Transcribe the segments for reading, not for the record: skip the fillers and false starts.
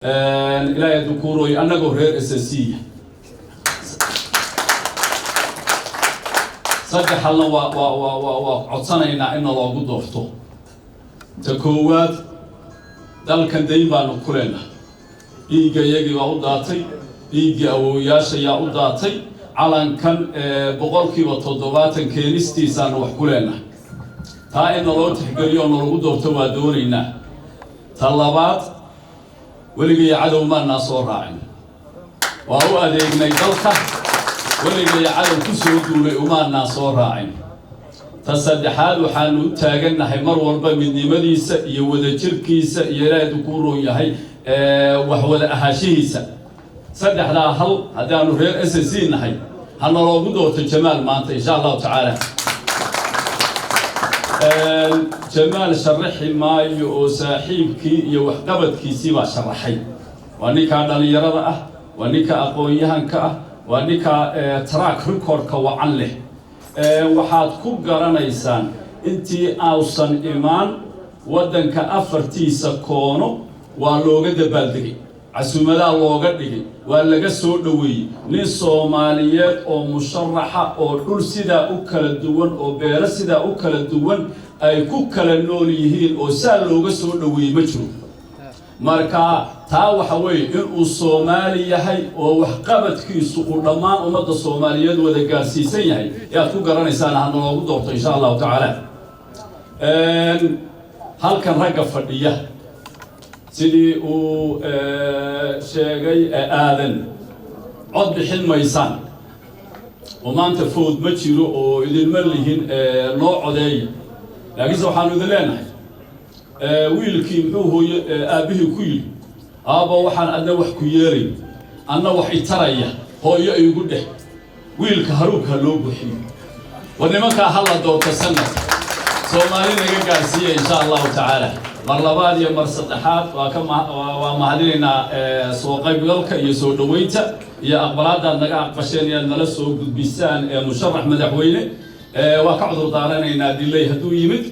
Ilaahay hadduu kuu rooyo, annagoo reer SSC saddex halna waa codsanaynaa in naloogu doorto. Ta koowaad, dalkan dayn baanu ku leenahay. Dhiigga iyagii baa u daatay, dhiiggii awoowayaasha yaa u daatay. Calankan 70% keenistiisaanu wax ku leenahay. Taa in naloo tixgeliyo oo nalagu doorto waa doonaynaa. Ta labaad, weligaya cadow maanaa soo raacin, waa u adeegnay dalka, weligaya cadow ku soo duulay umaanaa soo raacin. Ta saddexaad, waxaanu u taagannahay mar walba midnimadiisa iyo wadajirkiisa iyo Ilaahay hadduu kuu roon yahay wax wada ahaanshihiisa. Saddexdaa hal haddaanu reer SSC nahay, ha naloogu doorto Jamaal maanta, insha Allahu tacaala. Jamaal sharaxi maayo oo saaxiibkii iyo waxqabadkiisii baa sharaxay. Waa ninkaa dhallinyarada ah, waa ninka aqoon-yahanka ah, waa ninka track recordka wacan leh. Waxaad ku garanaysaan, intii ausan imaan waddanka afartiisa koono waa looga dabaaldegay, casuumadaa looga dhigay, waa laga soo dhoweeyey. Nin Soomaaliyeed oo musharaxa oo dhul sidaa u kala duwan oo beelo sidaa u kala duwan ay ku kala nool yihiin oo saa looga soo dhoweeyey ma jiro. Marka taa waxa weeye inuu Soomaali yahay oo waxqabadkiisu uu dhammaan ummadda Soomaaliyeed wada gaarsiisan yahay yaad ku garanaysaan. Hana loogu doorto, insha Allahu tacaala. Halkan ragga fadhiya, sidii uu sheegay Aadan, cod bixin maysaan oo maanta food ma jiro oo idinma lihin noo codeeya, laakiinse waxaanu idin leenahay, wiilkii muxuu hooye aabbihii ku yidhi? "Aabba, waxaan adna wax ku yeelay, anna wax itaraya hooyo iigu dheh." Wiilka haruubka loo buuxiyo. War nimankaa ha la doorto, sanad Soomaali naga gaarsiiya, insha Allahu tacaala. Mar labaad iyo mar saddexaad waa ka waa mahadinaynaa soo qaybgalka iyo soo dhoweynta iyo aqbalaadaad naga aqbasheen inaad nala soo gudbisaan musharax madaxweyne. Waa ka cudur daaranaynaa dilay hadduu yimid.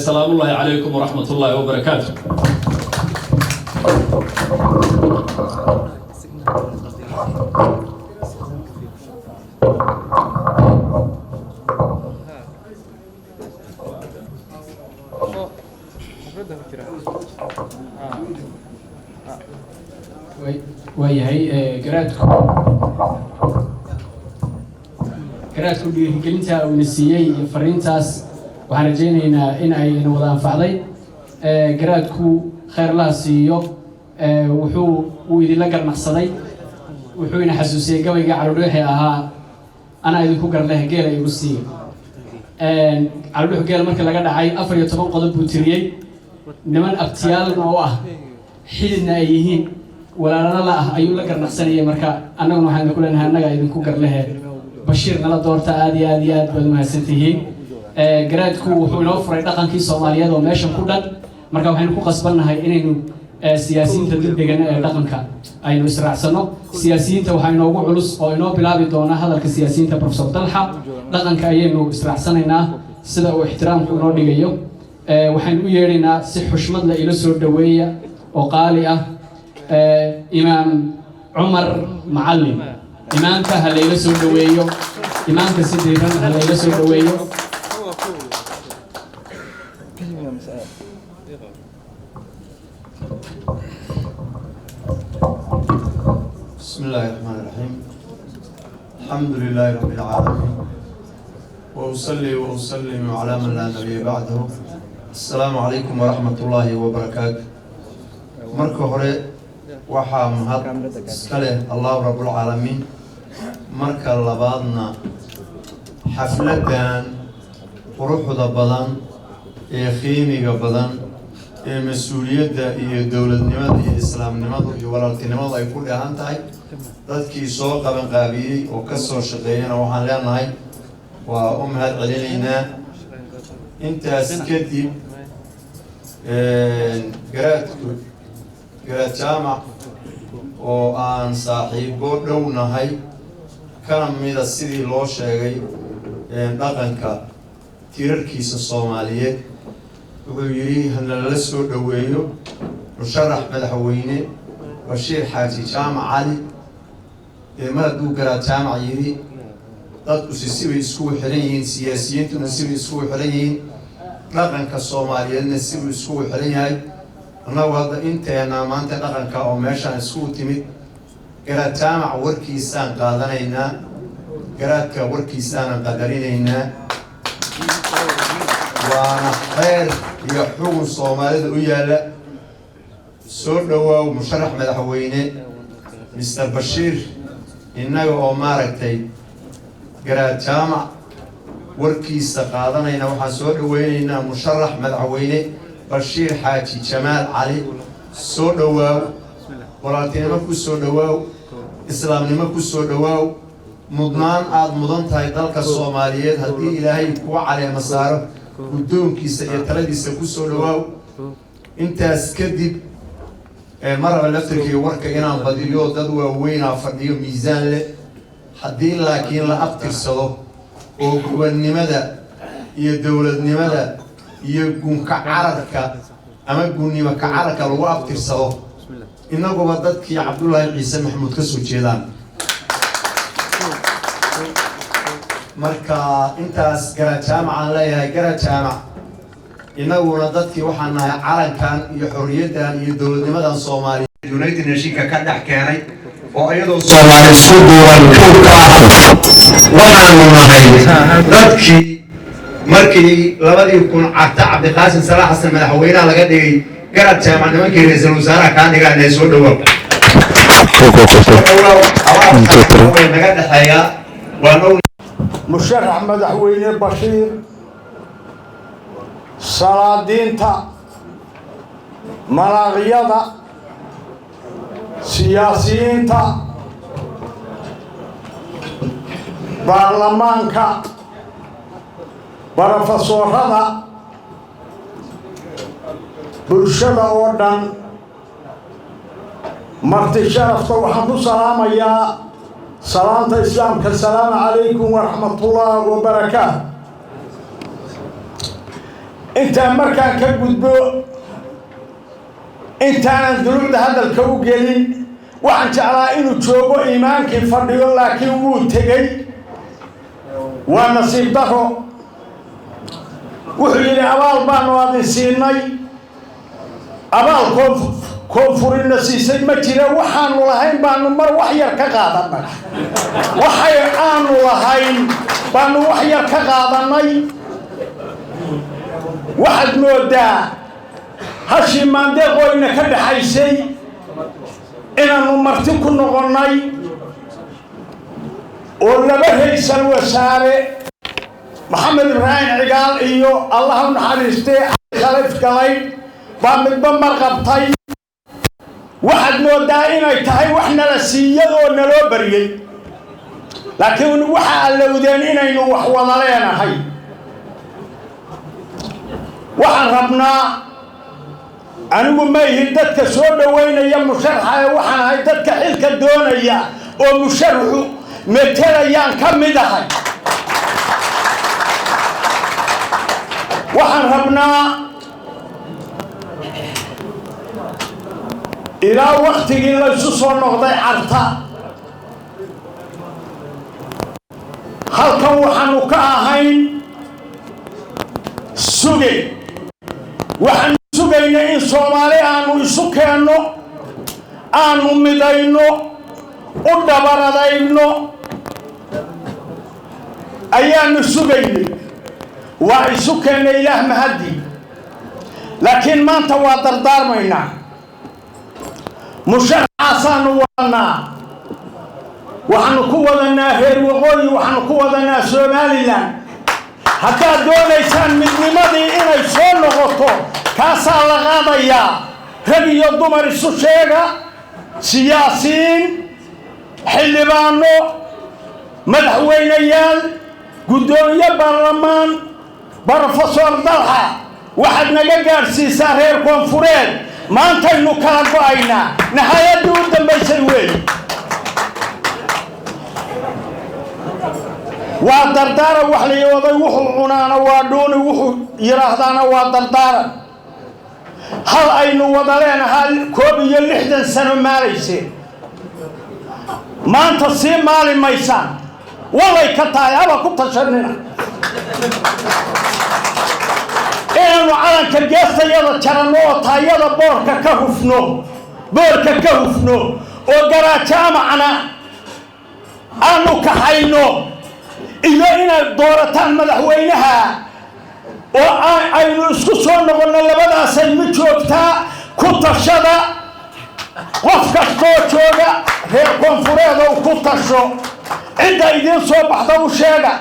Salaamullahi calaykum waraxmat ullaahi wabarakaatu. Waayahay, garaadku dhiirigelinta uuna siiyey iyo fariintaas waxaan rajaynaynaa in ay ina wada anfacday. Garaadku khayr laha siiyo, wuxuu uu idinla garnaqsaday, wuxuu ina xasuusiyey gabayga Caludhuuxi ahaa: "Anaa idinku garleh, geela igu siiya." Caludhuux geela markii laga dhacay 14 qodob buu tiriyey. Niman abtiyaalna oo ah, xididna ay yihiin, walaalana la ah ayuu la garnaqsanayay. Marka annaguna waxaan idinku leenahay, annaga idinku garlehe, Bashiir nala doorta. Aad iyo aad iyo aad baad umahadsantihiin. Garaadku wuxuu inoo furay dhaqankii Soomaaliyeed oo meeshan ku dhan. Marka waxaynu ku qasbannahay inaynu siyaasiyiinta degdegana ee dhaqanka aynu israacsano. Siyaasiyiinta waxaa inoogu culus oo inoo bilaabi doona hadalka siyaasiyiinta Professor Dalxa. Dhaqanka ayaynu israacsanaynaa sida uu ixtiraamku inoo dhigayo. Waxaynu u yeedhaynaa, si xushmad leh ila soo dhoweeya oo qaali ah, Imaam Cumar Macallin. Imaamka ha layla soo dhoweeyo, imaamka si diiran ha layla soo dhoweeyo. بسم الله الرحمن الرحيم، الحمد لله رب العالمين، وأصلي وأسلم على من لا نبي بعده. السلام عليكم ورحمة الله وبركاته. Marka hore waxaa mahad iska leh Allahu Rabbulcaalamiin. Marka labaadna, xafladan quruxda badan ee qiimiga badan ee mas-uuliyadda iyo dowladnimada iyo islaamnimadu iyo walaaltinimadu ay ku dheehan tahay, dadkii soo qaban qaabiyey oo kasoo shaqeeyana waxaan leenahay waa u mahad celinaynaa. Intaas kadib, garaadku, Garaad Jaamac, oo aan saaxiibo dhow nahay, kana mida sidii loo sheegay dhaqanka tiirarkiisa Soomaaliyeed, wuxuu yidhi hanalala soo dhoweeyo musharax. Musharax madaxweyne Bashiir Xaaji Jaamac Cali. Dee mar hadduu Garaad Jaamac yidhi, dadkusi sibay iskugu xiran yihiin, siyaasiyiintuna sibay iskugu xiran yihiin, dhaqanka Soomaaliyeedna sibuu iskugu xiran yahay. Annagu hadda inteenaa maanta dhaqanka oo meeshaan iskugu timid, Garaad Jaamac warkiisaan qaadanaynaa, garaadka warkiisaanan qadarinaynaa, waana xeer iyo xugun Soomaalida u yaalla. Soo dhowaaw, musharax madaxweyne Mister Bashiir. Innaga oo maaragtay Garaad Jaamac warkiisa qaadanayna, waxaan soo dhaweynaynaa musharax madaxweyne Bashiir Xaaji Jamaal Cali. Soo dhowaaw, walaaltinimo ku soo dhowaaw, islaamnimo ku soo dhowaaw, mudnaan aada mudan tahay dalka Soomaaliyeed haddii Ilaahay kuu caleema saaro guddoonkiisa iyo taladiisa ku soo dhowaaw. Intaas kadib, ma raba laftirkii warka inaan badiyo, dad waaweynaa fadhiyo miisaan leh. Haddii laakiin la abtirsado oo gobannimada iyo dowladnimada iyo gunka cararka ama gunnimo ka cararka lagu abtirsado, innaguba dadkii Cabdullaahi Ciise Maxamuud ka soo jeedaan. Marka intaas Garaad Jaamacaan leeyahay. Garaad Jaamac, innaguna dadkii waxaan nahay calankan iyo xorriyaddan iyo dowladnimadan Soomaaliyeed United Nationka ka dhex keenay oo iyadoo Soomaali isku duuban kow ka ah. Waxaanu nahay dadkii markii 2000 Carta Cabdiqaasim Salaax Xasan madaxweynaha laga dhigay, Garaad Jaamac, nimankii ra-iisul wasaaraha kaa dhigaan. Soo dhawaaw, way naga dhexeeyaa, waan og. Musharax madaxweyne Bashiir, salaadiinta, malaaqyada, siyaasiyiinta, baarlamaanka, barofesoorada, bulshada oo dhan, marti sharafta, waxaan ku salaamayaa salaamta Islaamka: asalaamu calaykum waraxmatullah wabarakaatu. Intaan markaan ka gudbo, intaanan dulucda hadalka u gelin, waxaan jeclaa inuu joogo iimaankii fadhiyo, laakiin wuu tegey, waa nasiib daro. Wuxuu yidhi: "Abaal baanu adin siinay." Abaal koonfurina siisay ma jira. Waxaanu lahayn baanu mar wax yar ka qaadanay, waxay aanu lahayn baanu wax yar ka qaadanay. Waxaad moodaa hashii maandeeqooyna ka dhaxaysay inaannu marti ku noqonnay oo laba raysal wasaare, Maxamed Ibraahim Cigaal iyo, Allah u naxariistay, Khalif Galay, baa midba mar qabtay. Waxaad moodaa inay tahay wax nala siiyey oo naloo baryey, laakiin waxa allowdeen inaynu wax wada leenahay. Waxaan rabnaa, anigu ma ihin dadka soo dhoweynaya musharaxa ee waxaan ahay dadka xilka doonaya oo musharaxu metelayaan ka mid ahay. Waxaan rabnaa ilaa waktigii laysu soo noqday Carta, halkan waxaanu ka ahayn sugay. Waxaanu sugaynay in Soomaali aanu isu keenno, aanu midayno, u dhabaradayno ayaanu sugaynay. Waa isu keennay, Ilaah mahaddi, laakiin maanta waa dardaarmaynaa. Musharaxaasaanu wadanaa, waxaanu ku wadanaa reer waqooyi, waxaanu ku wadanaa Somalilan. Haddaad doonaysaan midnimadii inay soo noqoto, kaasaa la qaadayaa. Rag iyo dumar isu sheega, siyaasiyiin, xildhibaano, madaxweyneyaal, guddoomiye baarlamaan, brofesor Dalxa, waxaad naga gaadhsiisaa reer koonfureed maantaynu kala go-aynaa, nahaayadii u dambaysay weey. Waa dardaaran wax la oday wuxuu cunaana waa dhuuni, wuxuu yidhaahdaana waa dardaaran. Hal aynu wada leenahaa 61 sano maalayseen, maanta sii maali maysaan. Walay ka tahay haba ku tashanina inaanu calanka geestayada jaranno oo taayada boorka ka hufno, boorka ka hufno, oo Garajaamacna aanu kaxayno, iyo inaad doorataan madaxweynaha oo aynu isku soo noqonno. Labadaasay mid joogtaa. Ku tashada. Qof kastoo jooga reer koonfureedow, ku tasho. Cidda idiin soo baxda u sheega,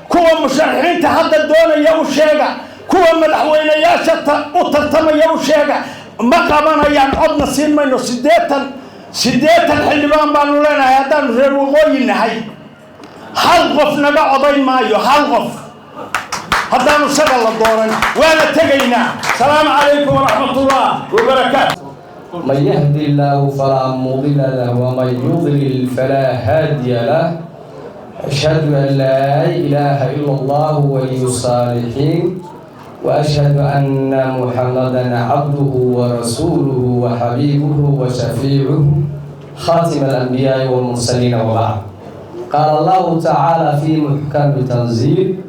kuwa musharaxiinta hadda doonaya u sheega, kuwa madaxweynayaasha u tartamaya u sheega. Ma qabanayaan, codna siin mayno. 80 xildhibaan baanu leenahay haddaanu reer waqooyi nahay. Hal qof naga codayn maayo, hal qof, haddaanu isaga la dooran. Waana tegaynaa. Asalaamu calaykum waraxmatullah wabarakaatu. من يهدي الله فلا مضل له ومن يضلل فلا هادي له. أشهد أن لا إله إلا الله ولي الصالحين، وأشهد أن محمدا عبده ورسوله وحبيبه وشفيعه، خاتم الأنبياء والمرسلين، وبعد. قال الله تعالى في محكم تنزيل: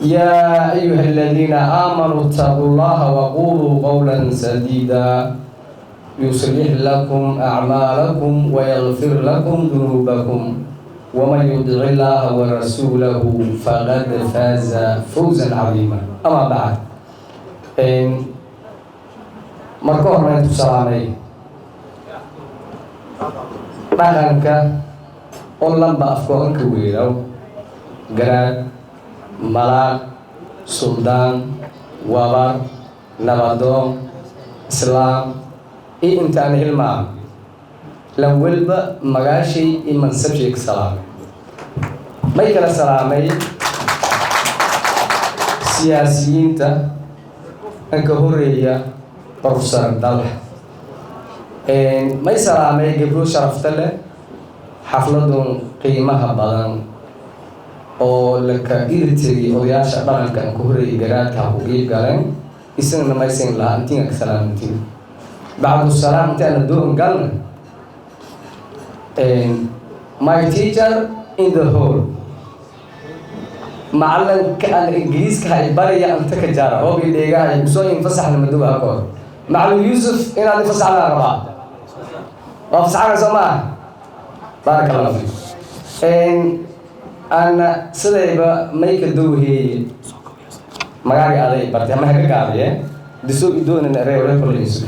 يا أيها الذين آمنوا اتقوا الله وقولوا قولا سديدا يصلح لكم أعمالكم ويغفر لكم ذنوبكم، ومن يطع الله ورسوله فقد فاز فوزا عظيما. أما بعد، marka horena intu salaamay dhaqanka oo lamba afkoodanka weeraw, garaad, malaaq, suldaan, wabar, nabadoon, islaam iyo intaan hilmaam, lan welba magaashay iyo mansabshay ka salaamay. May kala salaamay siyaasiyiinta anka horeeya Professor Dalxa. May salaamay gabdho sharafta leh xafladun qiimaha badan oo laka iritegay odayaasha dhaqanka aan ka horeeyay garaadka ha ku qiib galeen. Isagana maysan lahaa intiinga ka salaamantiin. Bacdu salaam, intaana doon galna, my teacher in the hall, macalinka aan Ingiriiska hay baraya anta ka jaara hoobi dheegahay usoo infasaxna madow ha kahor. Macalin Yuusuf, inaad infasaxnaa rabaa. Waa fasaxana, soo maaha? Baaraka Allah fiik. Ana sidayba mayka dowheeye magaaga aday bartay ama haka gaabiye disoo idoonana reewle kolaysu.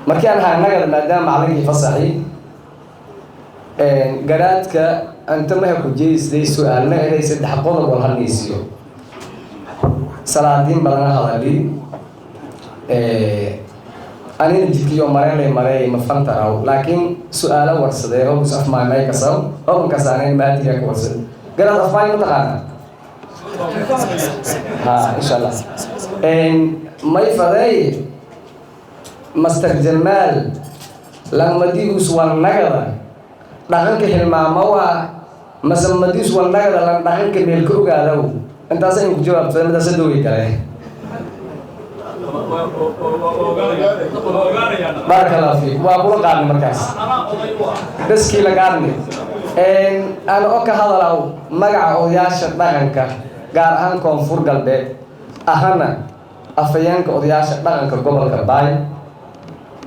Markii aan ahaa nagada, maadaama macalinkii fasaxi garaadka anta maha ku jeysday su-aalna inay saddex qodob wal hadlaysiyo. Salaadiin badana hadali, anina jidkiyo mareynlay mareey ma fantaraw, laakiin su-aalo warsadee hobus afmaay may kasaw hoban kasaanayn maadiga ka warsaday. Garaad, afmaay ma taqaana? Ha, insha Allah. May faday Master Jamaal langmadius walnagada dhaqanka hilmaamawa mase madius walnagada lan dhaqanka meel ka ogaadaw? Intaasa in ku jawaabto midaasa doogi kale. Baaraka Allah fiik. Waa kula qaadnay markaas beskii la qaadnay. Ana oo ka hadalaw magaca odayaasha dhaqanka, gaar ahaan Koonfur Galbeed, ahana afhayeenka odayaasha dhaqanka gobolka Baay,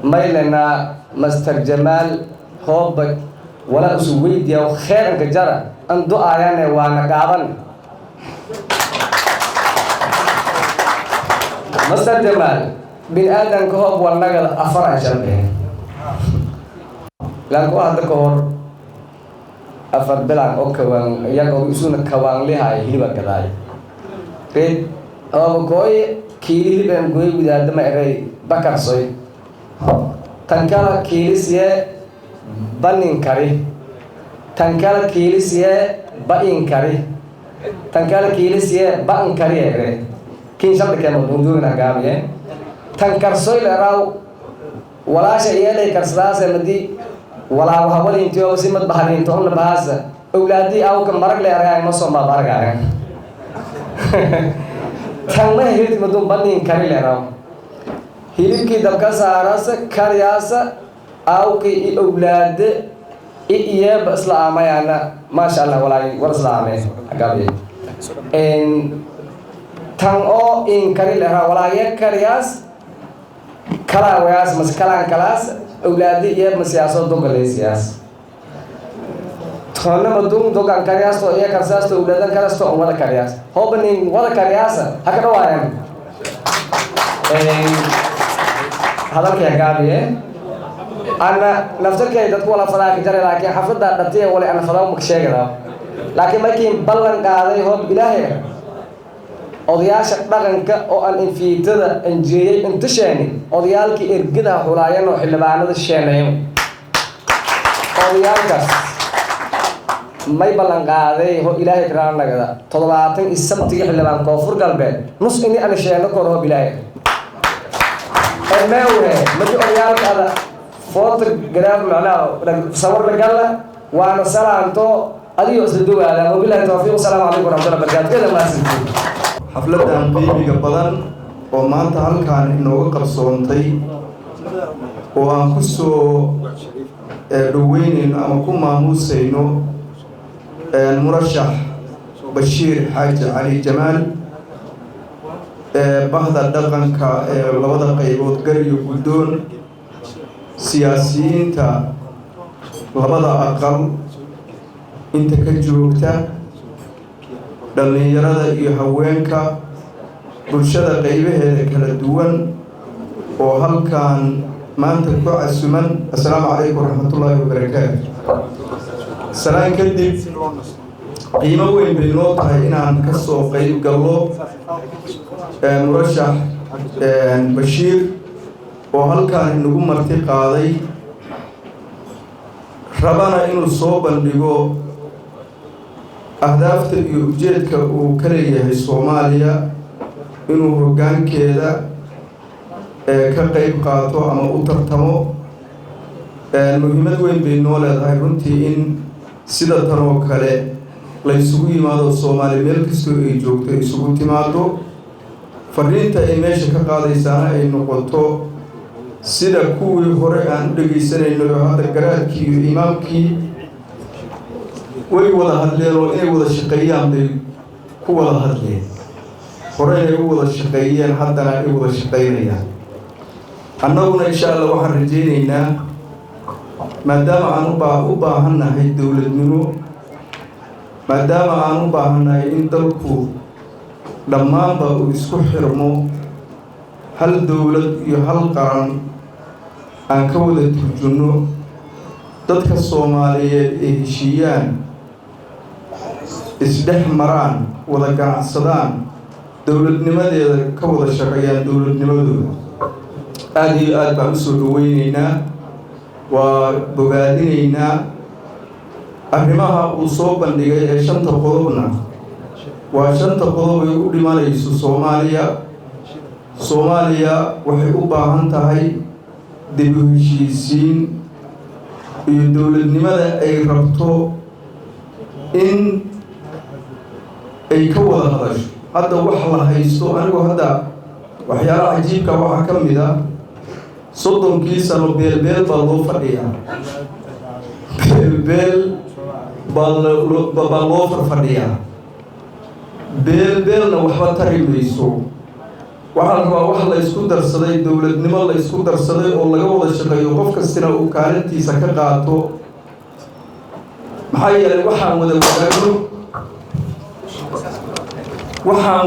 maylena Master Jamaal hooba walaa usu weydiya kheeranka jara an du-aayane waana gaaban. Master Jamaal, bin aadanka hoob walnagada afar an shalbeen lanku hadda ka hor afar bilan oo kawaan iyaga oo isuna kawaanlihaay hiliba gadaay reed ooba kooy kiili hiliban gooy gudaadama eray bakarsoy. Tan kala kiilisiye banin kari, tan kala kiilisiye ba'in kari, tan kala kiilisiye ba'an kari ere kin shabdikeema dunduugna gaabiye. Tan karsoy leraw walaasha iyelay karsadaase madi walaa wahawalintiyo si mad bahalinto on bahaasa awlaadii awka marag le argaay ma soo maab argaayan. Tan ma helti madun banin kari leeraw. Hilibkii dabka saarasa karyaasa, aawkii i owlaade i iyeeba isla aamayaana, maasha Allah, walaay war isla aamee agaabye. Tan oo in kari leeraa walaaya karyaas kalaan wayaas mas kalaan kalaas owlaade iyeeb masiyaasoo dogaleysiyaas toonna madun dogan karyaasto iyo karsaasto owlaadan karasto on wada karyaas hooba nin wada karyaasa haka dhawaayan. Hadalkay gaabiye, ana naftarkay dadku wala fadaa ka jaray, laakiin xafladda dhatiya wali ana fadaa maka sheegada, laakiin markiin ballan qaaday hoob Ilaahay odayaasha dhaqanka oo aan infiitada anjeeyay inta sheeni odayaalkii ergada xulaayan oo xildhibaanada sheenayo, odayaalkaas may ballan qaaday ho Ilaahay karaan nagada 75-tii xildhibaan Koonfur Galbeed nus ini ana sheeno kor hoob Ilaahay mewhe madi odayaalka ada photograph macnaha sawir la galla waana salaanto adigo isla duwaada. Wabilahi tawfiiq, asalaamu calaykum waraxmatullahi wabarakaatu. Ida mahadsantiin. Xafladan qiimiga badan oo maanta halkaan inooga qabsoontay oo aan ku soo dhoweynayno ama ku maamuusayno murashax Bashiir Xaaji Cali Jamaal, bahda dhaqanka ee labada qaybood, gar iyo guddoon, siyaasiyiinta labada aqal inta ka joogta, dhallinyarada iyo haweenka, bulshada qaybaheeda kala duwan oo halkan maanta ku casuman, assalaamu calaykum waraxmatullaahi wabarakaatu. Salaan kadib, qiimo weyn bay noo tahay inaan ka soo qayb gallo murashax Bashiir oo halkaan inagu marti qaaday, rabana inuu soo bandhigo ahdaafta iyo ujeedka uu ka leeyahay Soomaaliya, inuu hoggaankeeda ka qayb qaato ama u tartamo. Muhiimad weyn bay noo leedahay runtii in sida tan oo kale la isugu yimaado, Soomaali meel kastoo ay joogto isugu timaado, fariinta ay meesha ka qaadaysaana ay noqoto sida kuwii hore aan u dhegaysanayno. Hadda garaadkii iyo imaamkii way wada hadleen oo inay wada shaqeeyaan bay ku wada hadleen, hore inay u wada shaqeeyeen, haddana ay wada shaqeynayaan. Annaguna insha Allah waxaan rajaynaynaa, maadaama aan u baahannahay dowladnimo, maadaama aan u baahannahay in dalku dhammaanba uu isku xirmo, hal dowlad iyo hal qaran aan ka wada turjunno, dadka Soomaaliyeed ay heshiiyaan, isdhex maraan, wada ganacsadaan, dowladnimadeeda ka wada shaqeeyaan dowladnimadooda, aada iyo aad baan usoo dhaweyneynaa, waa bogaadinaynaa. Arrimaha uu soo bandhigay ee shanta qodobna waa shanta qodob ay u dhimanayso Soomaaliya. Soomaaliya waxay u baahan tahay dib u heshiisiin iyo dowladnimada ay rabto in ay ka wada hadasho. Hadda wax la haysto, anigu hadda waxyaalaha cajiibka waxaa ka mid a 30-kii sano beelbeel baa loo fadhiyaa, beelbeel baa loo farfadhiyaa, beelbeelna waxba tari mayso. Waxaa la rabaa wax la isku darsaday, dowladnimo la isku darsaday oo laga wada shaqeeyo, qof kastina uu kaalintiisa ka qaato. Maxaa yeelay waxaan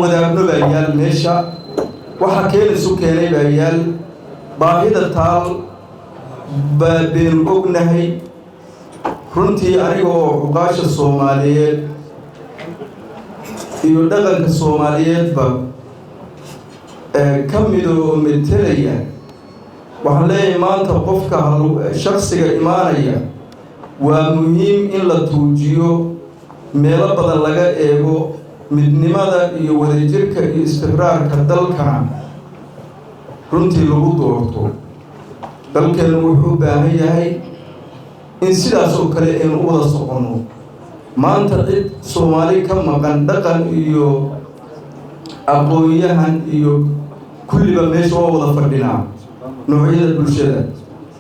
wadaagno baa yaal meesha, waxa keenaysu keenay baa yaal, baahida taal baa baynu ognahay. Runtii aniga oo cuqaasha Soomaaliyeed iyo dhaqanka Soomaaliyeedba ka mida oo metelaya, waxaan leeyahay maanta qofka shaksiga imaanaya waa muhiim in la tuujiyo, meelo badan laga eego, midnimada iyo wadajirka iyo istiqraarka dalkana runtii lagu doorto. Dalkeennu wuxuu u baahan yahay in sidaas oo kale aynu u wada soconno. Maanta cid Soomaali ka maqan dhaqan iyo Aqoon-yahan iyo kulliba meesha waa wada fadhinaa, noocyada bulshada.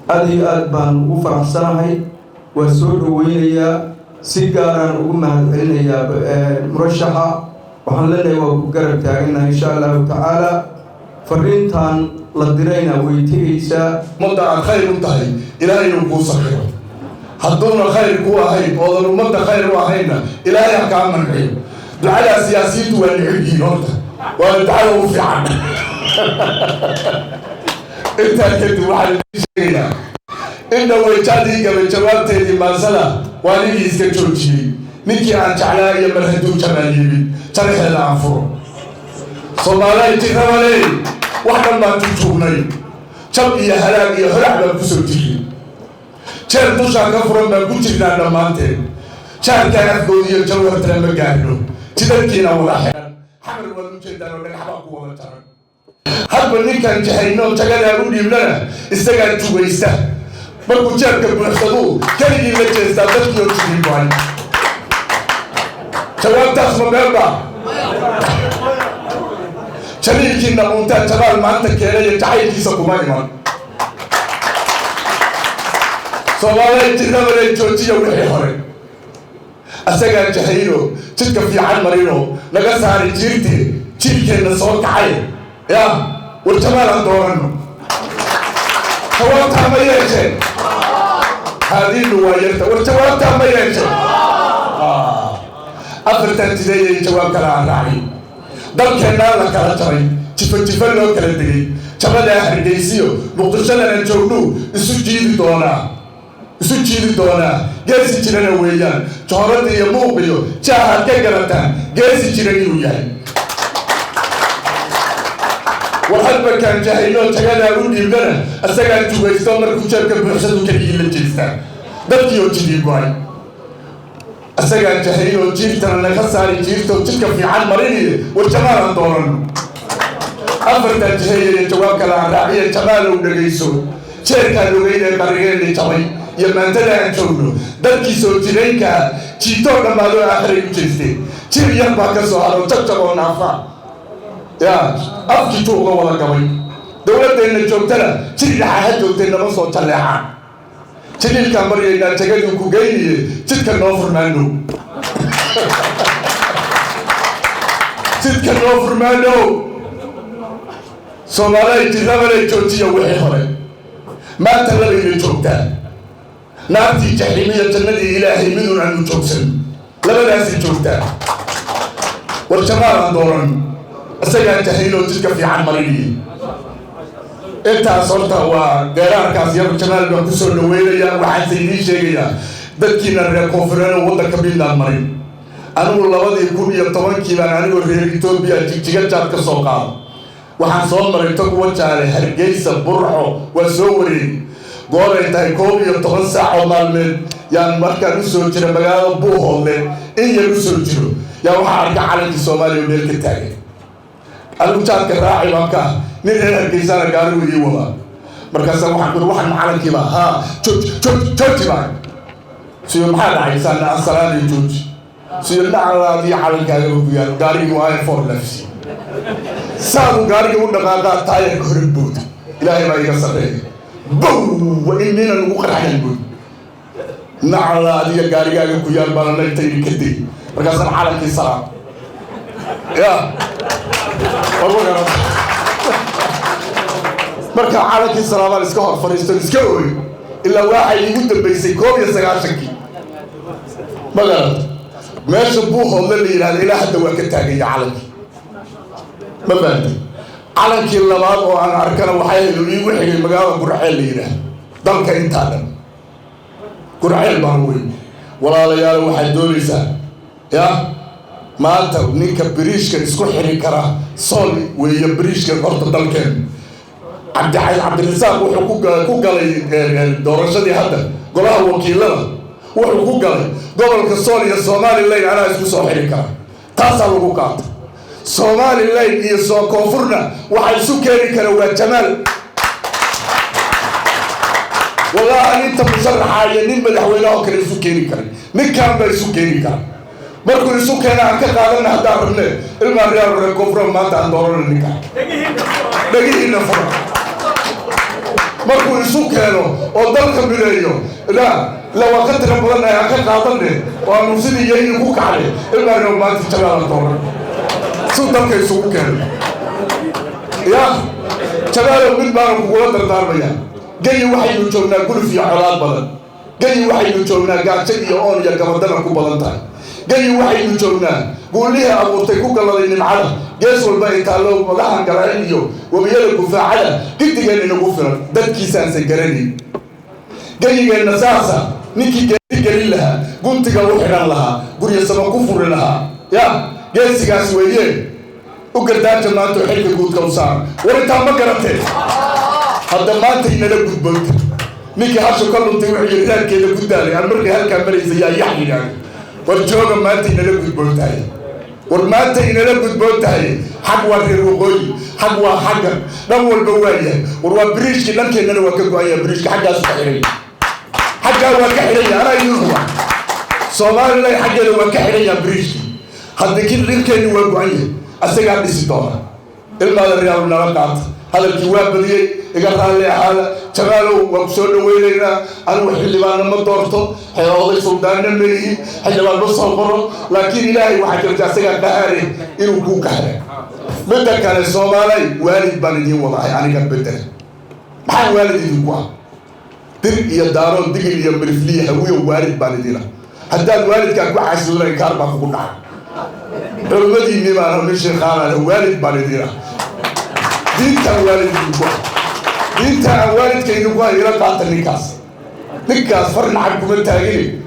Aada iyo aad baan ugu faraxsanahay, waa soo dhoweynayaa, si gaaraan ugu mahadcelinayaa murashaxa. Waxaan leenahay waa ku garab taaganahay, insha Allahu tacaala. Fariintan la dirayna way tegaysaa. Ummadda aad khayr u tahay, Ilaahay inuu kuu sakhiro. Hadduuna khayr ku ahayn oodan ummadda khayr u ahaynna, Ilaahay ha kaa manciyo. Ducadaa siyaasiyiintu waa necib yihiin horta, waana ducada ugu fiican. Intaa kadib waxaan idiin sheegayaa in dhaweyjaadii gabay jawaabteedii maansada waa ninkii iska joojiyey, ninkii aan jeclaa iyo mar hadduu Jamaal yimid, jaraxeeda aan furo. Soomaalay jirrabaley, wax dhan baan jujuubnay, jab iyo halaag iyo holac baan kusoo jirnay, jeer dushaan ka furan baan ku jirnaa dhammaanteen. Jaarkaan afgooda iyo Jawhartana ma gaarno, jidadkiina wada xiran. Xamar waad u jeedaan oo dhagax baa ku wada jaran. Hadba ninkaan jahayno jagadaa u dhiibnana, isagaa jugaysta. Markuu jeebka buuxsaduu keligii la jeestaa, dadkii oo jigin go'ay. Jawaabtaas ma beenba? Jaliilkiina uuntaa Jamaal maanta keenaya, jacaylkiisa kuma iman. Soomaalay jirrabaley, joojiya wixii hore. Asagaa jahayno, jidka fiican marino, naga saari jiirte, jiilkeenna soo kacay ya. War Jamaal aan doorano. Jawaabtaa ma yeesheen? Haadiinu waa yarta. War jawaabtaa ma yeesheen? Afartan jideeyay jawaab kale aan raacay. Dalkeennaa la kala jaray, jifo jifo loo kala degay, jabadaa Hargeysiyo Muqdishadana joognuu isu jiidi doonaa, isu jiidi doonaa. Geesi jirana weeyaan, joorada iyo muuqiyo jaahaad ka garataan geesi jiran inuu yahay. War hadbakaan jahaynoo jagadaa u dhiibnana, isagaa jugaysto. Markuu jeebka buuxsadu keligii la jeestaa, dadkii oo jidii go'ay. Isagaa jahaynoo jiirtana naga saari jiirto, jidka fiican mariniye. War Jamaalaan doorano. Afartaa jiheeyaya jawaab kale aan raaciya. Jamaalow dhegayso, jeerkaan ogeynee qarigeenni jabay iyo maantada aan joogno, dadkii soo jiraynkaa jiitoo dhammaadoo aakhiray u jeesteen. Jir yar baa ka soo haro, jabjab oo naafa ya, afkii juuqa wada gabay. Dowladdeenna joogtana jir dhaxa ha joogtay, nama soo jalleecaan. Jaliilkaan baryaynaa, jagaduu ku geyniye, jidka noo furmaano, jidka noo furmaano. Soomaalay jirrabalay, joojiya wixii hore. Maanta labayna joogtaa, naartii jaxiimiyo jannadii Ilaahay midun aanu joogsan, labadaasay joogtaa. War Jamaalaan dooran, isagaa jahaynoo jidka fiican mariniye. Intaas horta waa deeraarkaas yar. Jamaal baan kusoo dhaweynayaa. Waxaanse idiin sheegayaa dadkiina reer koonfureed oo waddanka midnaan marin. Anigu 2010-kii baan anigoo reer Etoobiya Jigjiga jaad ka soo qaado. Waxaan soo maray Tog, Wajaale, Hargeysa, Burco, waa soo wareegay. Gooray tahay 11 saac oo maalmeed yaan markaan usoo jira magaalada Buuhoodle, in yar usoo jiro, yaa waxaa arka calankii Soomaaliya meel ka taagan. Anigu jaadka raaci baan ka ah, nin reer Hargeysana gaarigu ii wadaa. Markaasa waxaan kuri, waxaan macalinkiiba haa, jooji, jooji, jooji baa siyo. Maxaa dhacay? Saana asalaamay, jooji siyo, naclaad iyo calankaaga ku yaalo. Gaarigii waa for lefsi, saadu gaarigii u dhaqaaqaa, taayarka hore booda. Ilaahay baa iga sarreeya, bow wa in nina lagu qarxayan bood. Naclaad iyo gaarigaaga ku yaal baana nagtaydi ka day. Markaasaan calankii salaam ya. Markaa calankii salaamaan iska hor fadhiisto, iska ooy, ilaa waxay iigu dambaysay 91-kii. Ma garat? Meesha Buuhoodle la yidhahda ilaa hadda waa ka taagaya calankii. Ma fahamtay? Calankii labaad oo aan arkana waxay ahayd iigu xigay magaalada Gurceel la yidhaahdo. Dalka intaa dhan Gurceel baan weyn. Walaalayaal, waxaad doonaysaa ya maanta ninka biriishka isku xiri kara Sool weeye. Biriishka horta dalkeen Cabdirasaaq wuxuu ku galay doorashadii hadda golaha wakiilada, wuxuu ku galay gobolka Sool iyo Somalilan anaa isku soo xiri kara. Taasaa lagu qaata. Somalilan iyo soo koonfurna waxaa isu keeni kara waa Jamaal. Wallahi, ninta musharaxa iyo nin madaxweyne oo kale isu keeni kara, ninkan baa isu keeni kara. Markuu isu keena aan ka qaadana haddaan rabne. Ilmaa reer reer koonfur, maanta aan doorana ninka. Dhegihiina fura. Markuu isu keeno oo dalka mideeyo, la la waa ka tira badannahay, aan ka qaadane oo aanu sidii yayni ku kacnay. Ilmaa reer, maanta Jamaal aan dooran suu dalka isugu keeno. Ya Jamaalow, mid baana kugula dardaarmaya. Geyi waxaynu joognaa guluf iyo colaad badan. Geyi waxaynu joognaa gaajo iyo oon iyo gabadana ku badan tahay. Geyi waxaynu joognaa guulihii abuurtay ku galladay nimcada gees walba ay taallo, madaxan garaacin iyo webiyada gufaacada gidigeen inagu filan, dadkiisaansan garanayn. Geyigeenna saasa ninkii geesi gelin lahaa, guntiga u xidhan lahaa, guryo sama ku furi lahaa, ya geesigaas weeye. U gardaaja maanta oo xilka guudka u saara. War intaa ma garatee? Hadda maanta inala gudboonta. Ninkii hashu ka luntay wuxuu yidhi raadkeeda ku daalay aan markay halkaa maraysa yaa yax yidhaahdo. War jooga, maanta inala gudboon tahay. War maanta inala gudboon tahay. Xag waa reer waqooyi, xag waa xagga, dhan walba waa yahay. War waa biriishkii dhankeennana waa ka go-anya. Biriishka xaggaasu ka xidhay, xaggaa waa ka xidhanya. Anaa idiin huba, Somaliland xaggeeda waa ka xidhanya biriishkii. Hadda ki dhirkeenni waa go-an yahay, asagaa dhisi doona. Ilmaada reyaal, nala qaata. Hadalkii waa badiyey, iga raalli ahaada. Jamaalow, waa ku soo dhaweynaynaa. Anigu xildhibaanna ma doorto, oday suldaanna ma lihi, xildhibaan ma soo qoro, laakiin Ilaahay waxaa jirta asagaa qahaare inuu kuu kahra. Midda kale, Soomaalay, waalid baan idiin wadahay aniga. Bedel maxaan waalid idinku ah? Dir iyo Daarood, Digil iyo Mirifliya, Hawiyo, waalid baan idiin ah. Haddaad waalidkaa ku xasuudan, inkaar baa kugu dhacay. Culimmadiinii baan nin sheekhaanana, waalid baan idiin ah. Diintaan waalid idinku ah, diinta aan waalidka idinku ah ila qaata. Ninkaas, ninkaas far nacab kuma taagine,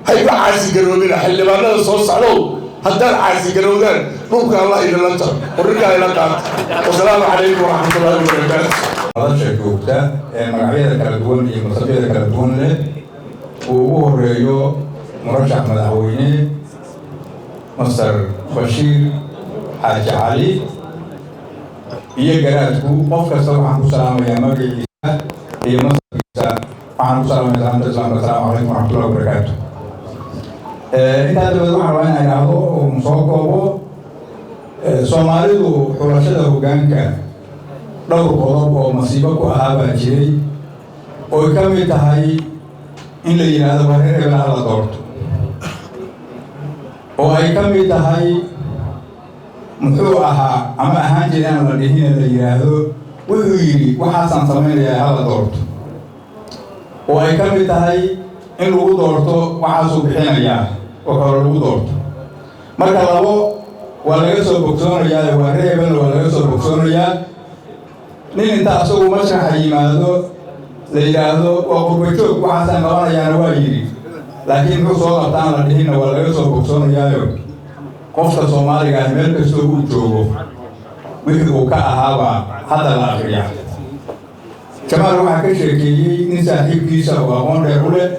hay ku caasigaroobina. Xildhibaanada soo socdow, haddaad caasigarowdaan, dhulka Allah idinla jaro. Warrinkaa ila qaata. Wasalaamu calaykum waraxmatullahi wabarakaatu. Madasha joogta ee magacyada kala duwan iyo masabyada kala duwan leh, uu ugu horeeyo murashax madaxweyne Master Bashiir Xaaji Cali iyo garaadku, qof kasta waxaan ku salaamayaa magaciisa iyo masarkiisa. Waxaan ku salaamaya salaamta Islaamka: asalaamu calaykum waraxmatullahi wabarakaatu. Intaa dabadeed, waxaan rabaa inaan idhaahdo oon soo koobo: Soomaalidu xulashada hoggaanka dhowr qodob oo masiibo ku ahaa baa jiray, oy ka mid tahay in la yidhaahdo waa reer hebel hala doorto, oo ay ka mid tahay muxuu ahaa ama ahaan jira aan la dhihina, la yidhaahdo wuxuu yidhi waxaasaan samaynayaa hala doorto, oo ay ka mid tahay in lagu doorto waxaasuu bixinayaa oo kale lagu doorto. Marka labo waa laga soo bogsoonayaa: waa reer hebelna waa laga soo bogsoonayaa, nin inta asagu mashraxa yimaado la yidhaahdo waa qurba joog, waxaasaan qabanayaana waa yidhi, laakiin muxuu soo qabtaan la dhihinna waa laga soo bogsoonayaayo. Qofka Soomaaliga ah meel kastoo uu joogo wixii uu ka ahaabaa hadda la akriyaa. Jamaal waxaa ka sheekeeyey nin saaxiibkiisa oo aqoon dheer u leh,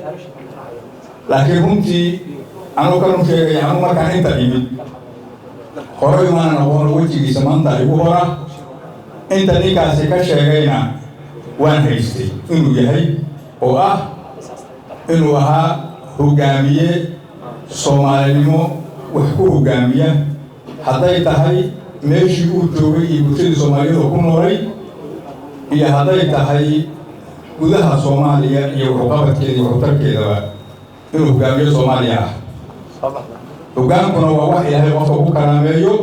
laakiin runtii anuu ka run sheegaya, anuu markaan inta imid horay maanan aqoon wejigiisa, maanta igu hora. Inta ninkaasi ka sheegayna waan haystay inuu yahay, oo ah inuu ahaa hogaamiye Soomaalinimo wax ku hogaamiya, hadday tahay meeshii uu joogay iyo bulshadii Soomaaliyeed oo ku noolay, iyo hadday tahay gudaha Soomaaliya iyo waxuqabadkeeda iyo waxutarkeedaba, inuu hogaamiyo Soomaaliya ah. Hogaankuna waa wax Ilaahay qofka ku karaameeyo.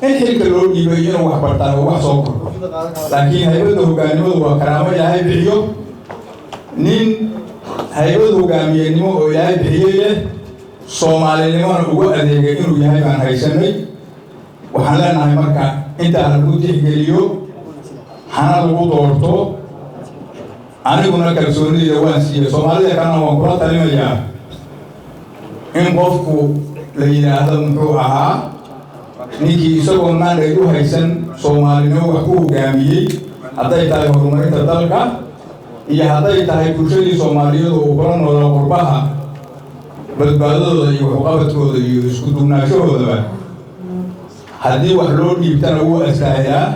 In xilka loo dhiibay inuu wax bartaa oo wax soo kordho, laakiin haybadda hogaannimadu waa karaamo Ilaahay bixiyo. Nin haybad hogaamiyenimo oo Ilaahay bixiyey leh, Soomaalinimona ugu adeegay inuu yahay baan haysanay. Waxaan leenahay marka intaa lagu tixgeliyo, hana lagu doorto. Aniguna kalsoonideyda waan siiyey. Soomaalida kalena waan kula talinayaa in qofku la yidhaahdo muxuu ahaa ninkii isagoo mandate u haysan Soomaalinimo wax ku hogaamiyey, hadday tahay horumarinta dalka iyo hadday tahay bulshadii Soomaaliyeed oo uu kula noolaa qurbaha badbaadadooda iyo waxuqabadkooda iyo isku duubnaashahoodaba. Haddii wax loo dhiibtana wuu astaahilaa.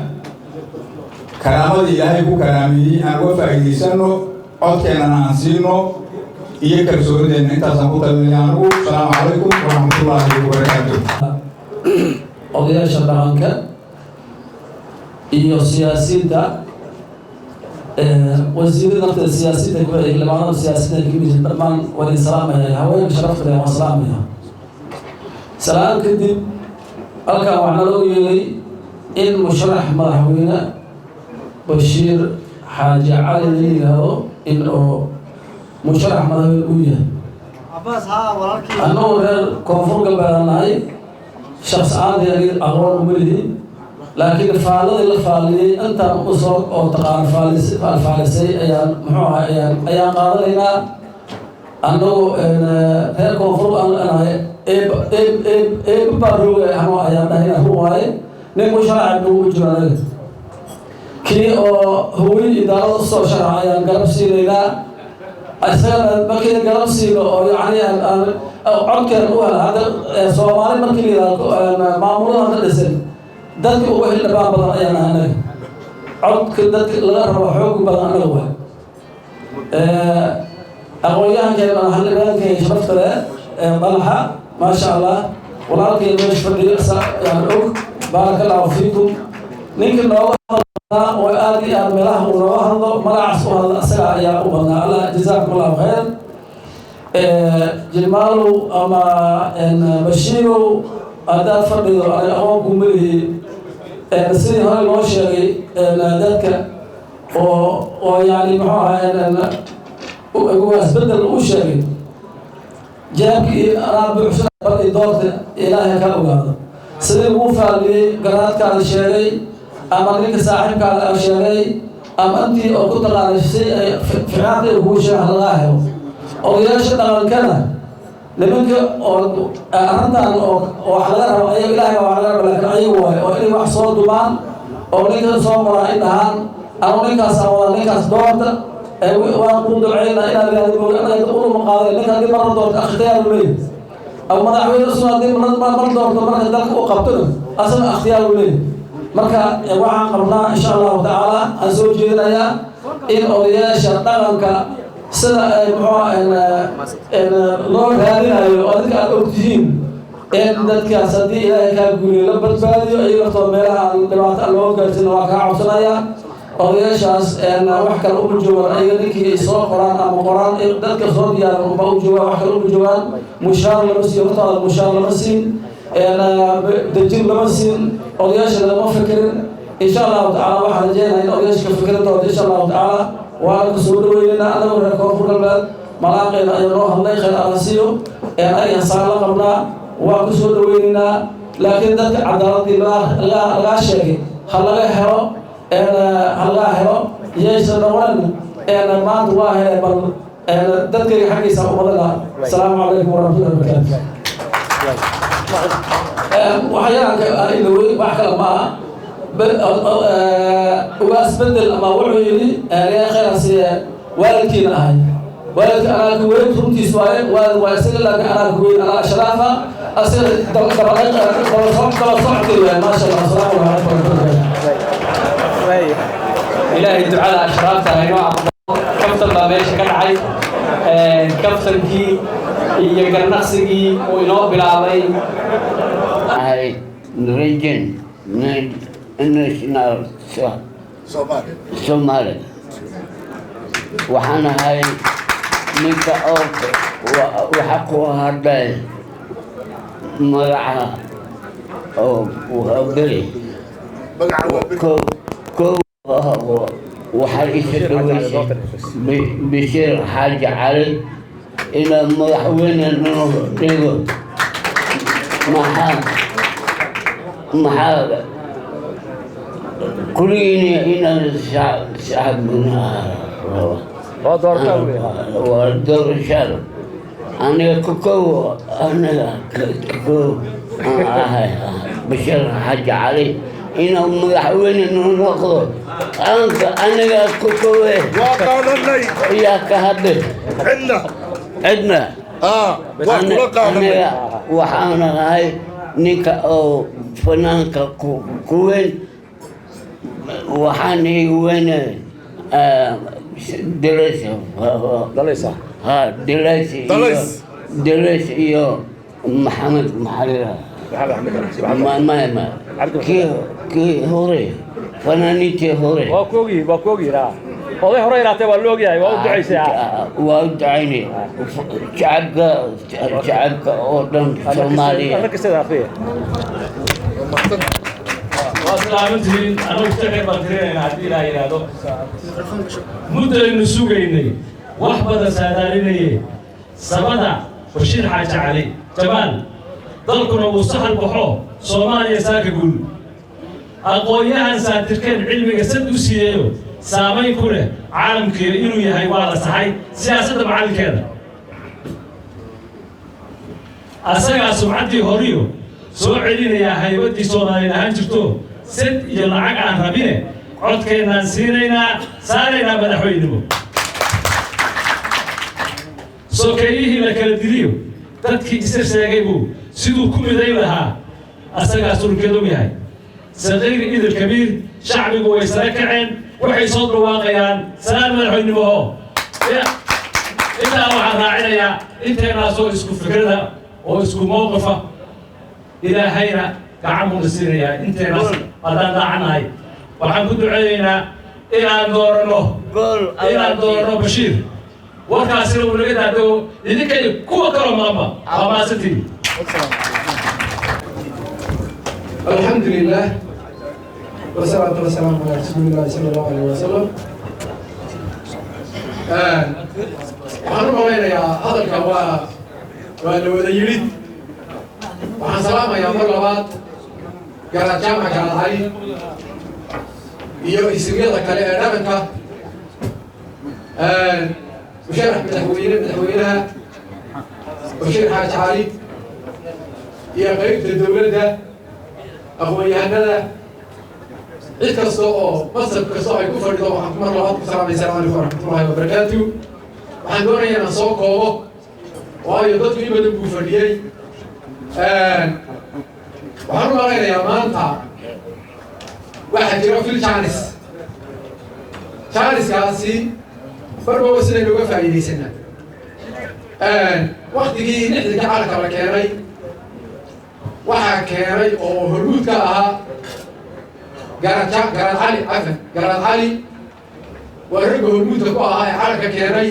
Karaamadii Ilaahay ku karaameeyey aan uga faa'iidaysanno, codkeennana aan siino. Iyo kalsoonideenna intaasaan ku talinaya anigu. Asalaamu calaykum waraxmatullaahi wabarakaatu. Odayaasha dhaqanka iyo siyaasiyiinta, wasiirada nafteeda siyaasiyiinta kamid, xildhibaanada siyaasiyiinta kamid yihiin, dhammaan waan idin salaamaya. Haweenka sharafta leh waan salaamaya. Salaam kadib, halkan waxaa naloo yeelay in musharax madaxweyne Bashiir Xaaji Cali la yidhaahdo in oo musharax madaxweyne uu yahay. Annagu reer Koonfur Galbeed aan nahay. Shaqs ahaantii aniga aqoon uma lihi, laakiin faalladii la faaliyey intaan usoo oo taqaano faalisay ayaan, muxuu ahay, ayaan qaadanaynaa. Annagu reer Koonfur aan nahay, eeb eeb eeb eeb baa rooga anoo ayaan dhahayna. Run waaye, nin musharaxa nagu jiro. Anaga kii oo haween idaalada usoo sharaxa ayaan garab siinaynaa. Isagana markii garab siino oo yacni aan codkeen u hela. Hadda Soomaali markii la yidhaahdo maamulada hadda dhisan, dadka ugu xildhibaan badan ayaan nahay anaga. Codka dadka laga rabo xoog badan anaga waay. Aqoon-yahankeen, xildhibaankeen sharafta leh Dalxa, maasha Allah, walaalkay meesha fadhiyo yaan og. Baaraka Allahu fiikum. Ninka nooga hadlaa oo aad iyo aad meelaha uu nooga hadlo, magacaas u hadla, isaga ayaa u badnaa. Allah jazaakum Allahu khayr. Jilmaalow ama Bashiirow, haddaad fadhido, aniga aqoon kuma lihi. Sidii hore loo sheegay, dadka oo yani, muxuu ahaa, isbedel uu sheegay, jaabkii anaa buuxsan, bal i doorta, Ilaahay ka ogaado. Sidii ugu faaliyey garaadkaada sheegay ama ninka saaxiibkaada a sheegay ama intii oo ku taqaanay si ay ficnaanta ay kuu sheegan lagaa helo. Odayaasha dhaqankana, nimanka oo arrintan oo wax laga rabo ayaga, Ilaahay baa wax laga rabo, laakiin ayaga waayo oo inay wax soo dumaan oo ninka soo qoraa in dhahaan ama ninkaas wada, ninkaas doorta, waan kuu duceyna inaad yidhahdo. Anaga uluma qaaday ninka haddii marla doorto akhtiyaar u leeyahy, ama madaxweyne usuna haddii mar doorto, marka dalka u qabtona asagana akhtiyaar u leeyahy. Marka waxaan qabnaa, insha Allahu tacaala, aan soo jeedinayaa in odayaasha dhaqanka sida ay, muxuu, loo raadinayo oo dadka aad ogtihiin in dadkaas haddii Ilaahay kaa guuriyo la badbaadiyo, iyaga laftooda meelaha aan dhibaato loo gaarsin. Waa kaa codsanayaa odayaashaas, wax kale uma joogaan ayaga. Ninkii soo qoraan ama qoraan dadka soo diyaaran unba u joogaan, wax kale uma joogaan. Mushaar lama siiyo hortaada, mushaar lama siin, dejin lama siin, odayaasha lagama fikirin. Insha Allahu tacala waxaan rajeynaya in odayaasha ka fikirin doonto, insha Allahu tacaala. Waana ku soo dhaweynayna anagu reer Koonfur Galbeed. Malaaqeena ayaa noo hadlay, khayr Alla siiyo. Ayaga saan la qabnaa, waa ku soo dhaweynaynaa, laakiin dadka cadaaladii lagaa sheegay ha laga helo, ha lagaa helo. Yaysan noqonin maanta waa hele, bal dadkayga xaggiisa u badana. Asalaamu calaykum waraxmatullahi wabarakaatu. Waxyaanka ilowey wax kale ma aha. Ugaas bedel ama wuxuu yidhi khayr siiye, waalidkiina ahay, waalidka anaa ka weyn. Runtiis waaye, waalid waa isaga, laakiin anaa ka weyn, anaa sharaafa, asiga daba socodkay waay. Maasha Allah. Asalaamu calaykum waraxmatullahi. Ilaahay ducada ashraafta haynoo aqbalo. Kaftan baa meesha ka dhacay. Kaftankii iyo garnaqsigii uu inoo bilaabay. Ahay region national Somali. Waxaan ahay ninka oo waxa ku hadlay magaca oo Beri ko. Waxaa isa dhaweysay Bashiir Xaaji Cali inaa madaxweyne noo dhigo. Maxaa kuligiina inaan shacabna raba waa doorashada. Aniga kakow, aniga kakow aan ahay Bashiir Xaaji Cali inuu madaxweyne noo noqdo. Aniga kakowe yaa ka hadlay cidna. Aniga waxaan ahay ninka oo fanaanka ku weyn. Waxaan igu weyne Dalays. Dalaysa. Ha, Dalays iyo Dalays. Dalays iyo Maxamed, maxaa la yidhaha? Maxamed Axmed. Ma ma ma kii hore, fanaaniintii hore. Waa ku ogyihin, waa ku ogyihin. Ha, oday hore inaatay waa la ogyahay. Waa u ducaysay? Waa u ducaynay shacabka, shacabka oo dhan Soomaaliya. Waa salaamantihiin. Anagu jacayl baan tirinaynaa haddii Ilaah yidhaahdo. Muddaynu sugaynay, wax badan saadaalinaye, samada Bashiir Xaaji Cali Jamaal, dalkuna wuu saxal baxo, Soomaaliya saaka guul. Aqoon-yahan saatirkeen cilmiga sad u siiyeeyo, saamayn ku leh caalamkiiyo inuu yahay waa la saxay siyaasadda macallinkeeda. Asagaa sumcaddii horiyo soo celinayaa haybaddii Soomaaliya ahaan jirto. Sad iyo lacag aan rabine, codkeennaan siinaynaa, saaraynaa madaxweynimo. Sokeeyihii la kala diliyo, dadkii isa sheegay buu siduu ku midayn lahaa, asagaa sulkeed og yahay. Saqiir idil kabiir, shacbigu way sare kaceen, waxay soo dhawaaqayaan salaan madaxweynimo. Intaa waxaan raacinayaa, inteenaasoo isku fikrada oo isku mowqifa, Ilaahayna gacan buuna siinayaa inteenaas haddaan daacanahay. Waxaan ku duceeyeynaa inaan dooranno Bashiir, warkaasina uu naga daadego idinka iyo kuwa kaloo maqanba. Waa mahadsantihiin. الحمد لله والصلاة والسلام على رسول الله صلى الله عليه وسلم. Waxaan u malaynayaa hadalka waa la wada yidhi. Waxaan salaamayaa mar labaad Garaad Jaamac Garaad Cali iyo isimyada kale ee dhaqanka, musharax madaxweyne, madaxweynaha Bashiir Xaaji Cali, iyo qeybta dowladda, aqoon-yahanada, cid kasta oo masab kasta oo ay ku fadhido. Waxaan mar labaad ku salaamay, asalamu calaykum waraxmatullahi wabarakaatu. Waxaan doonayaa inaan soo koobo, waayo dadku in badan buu fadhiyey. Waxaan u malaynayaa maanta waxaa jira fil chance. Chance-kaasi marba sidaynu uga faa'iidaysanaa. Waktigii 60-kii calanka la keenay, waxaa keenay oo hormuud ka ahaa Garaad Garaad Cali, cafan, Garaad Cali waa ragga hormuudka ku ahaa ee calanka keenay.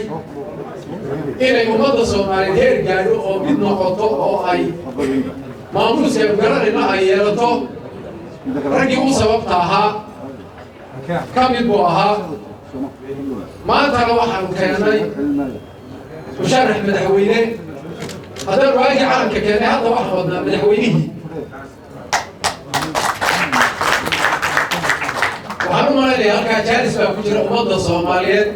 Inay ummadda Soomaaliyeed heer gaadho oo mid noqoto oo ay maamuuska garanayna ay yeelato, raggii u sababta ahaa ka mid buu ahaa. Maantana waxaanu keennay musharax madaxweyne. Haddaan waagii calanka keennay, hadda waxaan wadnaa madaxweynihii. Waxaan u malaynayaa halkaa chance baa ku jira ummadda Soomaaliyeed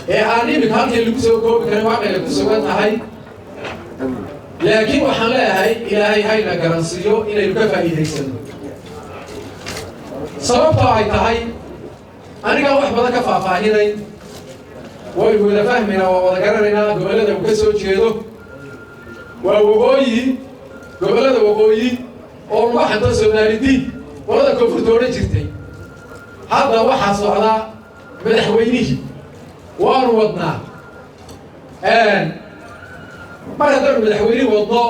ee aan imika halkii lagu soo koobi karin waaqayna ku sugan tahay, laakiin waxaan leeyahay Ilaahay hayna garansiiyo inaynu ka faa'iidaysano. Sababtoo ay tahay, anigaan wax badan ka faahfaahinay, waynu wada fahmaynaa, waa wada garanaynaa gobollada uu ka soo jeedo. Waa waqooyi, gobollada waqooyi oo lagu xanto Soomaalidii, qolada koonfurta odhan jirtay. Hadda waxaa socdaa madaxweynihii waanu wadnaa. Mar haddaanu madaxweynihi wadno,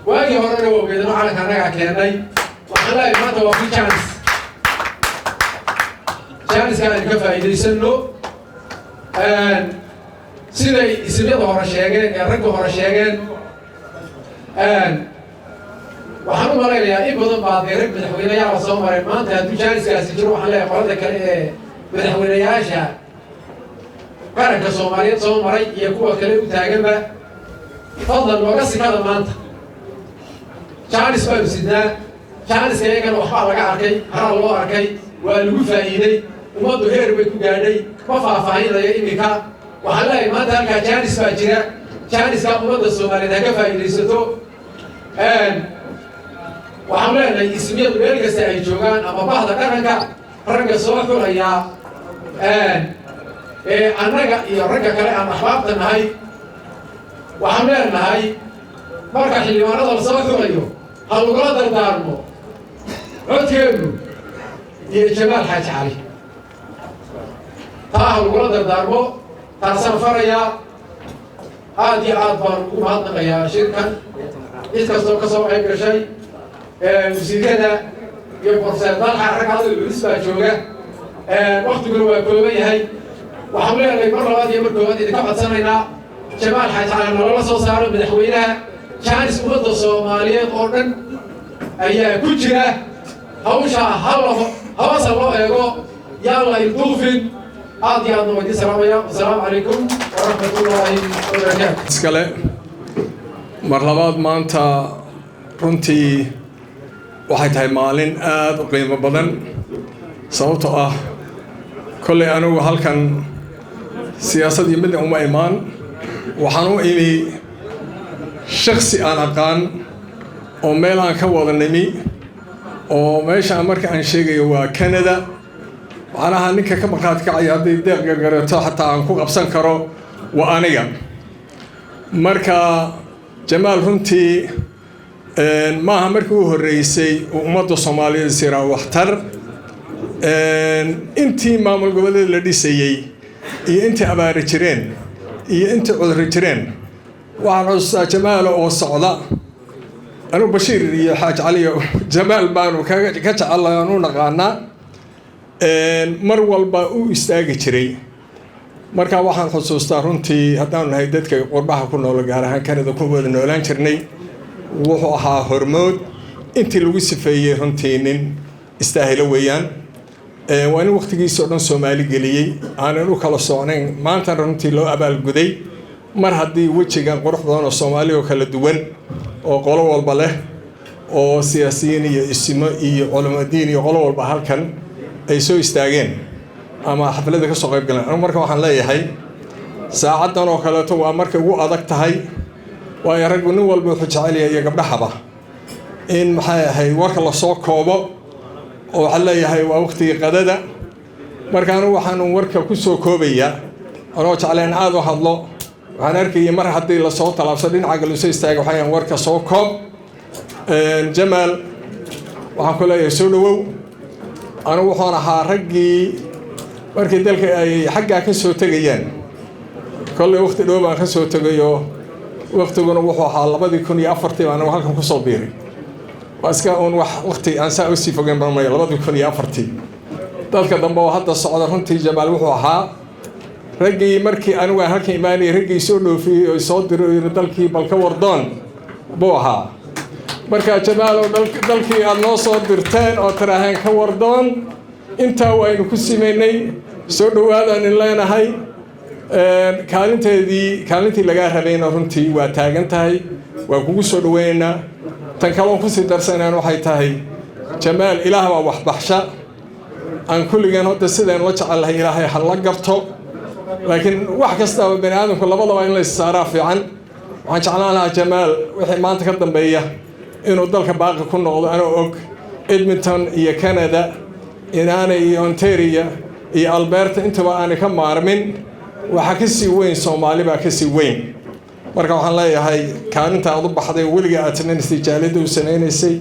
waagii horena waa ogeedano calanka annagaa keennay. Waxaan leeyahay maanta waa free chance. Chance-ka aynu ka faa'iidaysano. Siday isimyada hore sheegeen ee ragga hore sheegeen, waxaan u malaynayaa in badan baa dee rag madaxweyneyaal la soo maray. Maanta hadduu chance-kaasi jiro, waxaan leeyahay qolada kale ee madaxweyneyaasha qaranka Soomaaliyeed soo maray iyo kuwa kale u taaganba, fadlan nooga sikada. Maanta chance baanu sidnaa. Chance-ka iyagana waxbaa laga arkay, haraa loo arkay, waa lagu faa'iiday, ummaddu heer bay ku gaadhay. Ma faahfaahinayo iminka. Waxaan leeyahay maanta halkaa chance baa jira. Chance-ka ummadda Soomaaliyeed ha ka faa'iidaysato. Waxaan leenahay ismiyadu meel kasta ay joogaan ama bahda dhaqanka, ragga soo xulayaa ee annaga iyo ragga kale aan axbaabta nahay, waxaan leenahay marka xildhibaanada la soo xulayo ha lagula dardaarmo codkeennu iyo Jamaal Xaaji Cali. Taa ha lagula dardaarmo, taasaan farayaa. Aad iyo aad baan ugu mahadnaqayaa shirkan cid kastoo ka soo qayb gashay, wasiirada iyo Professor Dalxa. Rag hadal culis baa jooga, waktiguna waa kooban yahay. Waxaan leenahay mar labaad iyo mar koowaad idinka codsanaynaa Jamaal Xaaji Cali naloola soo saaro madaxweynaha. Jaanis ummadda Soomaaliyeed oo dhan ayaa ku jira hawsha. Halla hawasa loo eego, yaan la ilduufin. Aad iyo aadna waa idiin salaamaya. Wasalaamu calaykum waraxmatullaahi wabarakaatu. Iskale mar labaad, maanta runtii waxay tahay maalin aada u qiimo badan, sababtoo ah kollay anigu halkan siyaasad iyo midna uma imaan. Waxaan u imi shaksi aan aqaan oo meel aan ka wada nimi, oo meeshaan marka aan sheegayo waa Canada. Waxaan ahaa ninka ka markhaati kacaya haddii deeq gargareeto xataa aan ku qabsan karo waa aniga. Marka Jamaal runtii maaha markii u horreysay uu ummadda Soomaaliyeed siraa waxtar. Intii maamul goboleed la dhisayey iyo intii abaari jireen iyo intii cudurri jireen, waxaan xusuustaa Jamaalo oo socda. Anugu Bashiir iyo Xaaj Cali Jamaal baanu ka jecelahay, aan u naqaanaa, mar walba u istaagi jiray. Marka waxaan xusuustaa runtii, haddaanu nahay dadka qurbaha ku nool, gaar ahaan Canada ku wada noolaan jirnay, wuxuu ahaa hormood intii lagu sifeeyey. Runtii nin istaahilo weeyaan. Waa nin waqtigiisa oo dhan Soomaali geliyey, aanan u kala socnayn. Maantana runtii loo abaalguday mar haddii wejigan qurux badan oo Soomaali oo kala duwan oo qolo walba leh oo siyaasiyiin iyo isimo iyo culamadiin iyo qolo walba halkan ay soo istaageen ama xafladda ka soo qayb galeen. Anigu marka waxaan leeyahay, saacaddan oo kaleeto waa markay ugu adag tahay, waayo raggu nin walba wuxuu jecel yahay iyo gabdhahaba in, maxay ahayd, warka lasoo koobo, oo waxaan leeyahay waa waqtigii qadada. Marka anigu waxaanu warka ku soo koobayaa, anoo jecleen aada u hadlo, waxaan arkayay mar haddii lasoo tallaabso dhinaca galusoo istaaga, waxayaan warka soo koob. Jamaal waxaan ku leeyahay soo dhowow. Anigu wuxuun ahaa raggii markii dalka ay xaggaa ka soo tegayaan. Kollay waqti dhow baan ka soo tegayoo, waqtiguna wuxuu ahaa 2004-tii baan anigu halkan kusoo biiray. Waa iska uun wax waqti aan saa usii fogeyn barmaya, 2004-tii. Dadka dambe oo hadda socda, runtii Jamaal wuxuu ahaa raggii markii anigu aan halkan imaanayay raggii soo dhoofiyey oo soo diray oo yidhi dalkii bal ka wardoon buu ahaa. Marka Jamaalow, dalkii aada noo soo dirteen oo tiraaheen ka wardoon, intaa waynu ku simaynay. Soo dhowaadaan in leenahay. Kaalinteedii, kaalintii lagaa rabayna runtii waa taagan tahay, waan kugu soo dhoweynaynaa. Tan kaloon kusii darsanaan waxay tahay, Jamaal Ilaah baa waxbaxsha, aan kulligeen hadda sidaynu la jecel lahay Ilaahay ha la garto, laakiin wax kastaba bani aadamku labadaba in la issaaraa fiican. Waxaan jeclaan lahaa Jamaal wixii maanta ka dambeeya inuu dalka baaqi ku noqdo, anoo og Edmonton iyo Canada inaanay iyo Ontario iyo Alberta intaba aanay ka maarmin. Waxaa ka sii weyn Soomaali baa ka sii weyn. Marka waxaan leeyahay, kaalinta aad u baxday oo weliga aad samaynaysay, jaaliyadda u samaynaysay,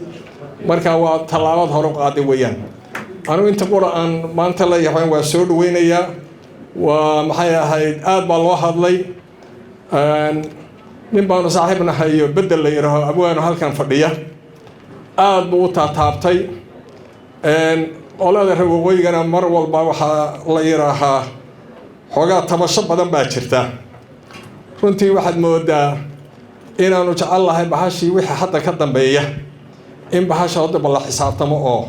marka waa tallaabad hore u qaaday weeyaan. Anigu inta qura aan maanta leeyahay waa soo dhaweynayaa. Waa, maxay ahayd, aad baa loo hadlay. Nin baanu saaxiib nahay iyo bedel la yidhaaho abwaanu halkan fadhiya, aad buu u taataabtay. Qolada reer waqooyigana mar walba waxaa la yidhaahaa xoogaa tabasho badan baa jirta. Runtii waxaad moodaa inaanu jecel lahay bahashii wixii hadda ka dambeeya in bahasha haddaba la xisaabtamo oo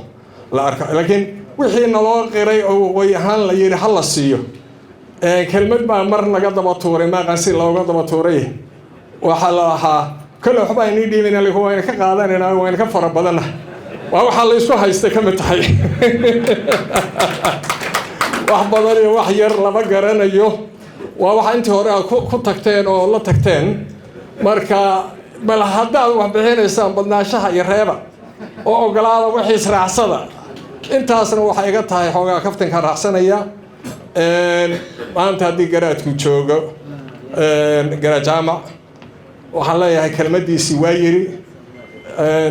la arko, laakiin wixii naloo qiray oo waqooyi ahaan la yidhi ha la siiyo, kelmad baa mar laga daba tuuray, maaqan si looga daba tuuray. Waxaa la ahaa kolle waxba aynii dhiibayna, laakiin wayna ka qaadanaynaa, wayna ka fara badanna. Waa waxaa la isku haystay ka mid tahay. Wax badan iyo wax yar lama garanayo, waa waxa intii hore aad ku tagteen oo la tagteen. Marka bal haddaad wax bixinaysaan, badnaanshaha iyo reeba oo ogolaada wixii israacsada. Intaasna waxay iga tahay xoogaa kaftanka raacsanaya. Maanta haddii garaadku joogo, Garaad Jaamac, waxaan leeyahay kelmaddiisii waa yiri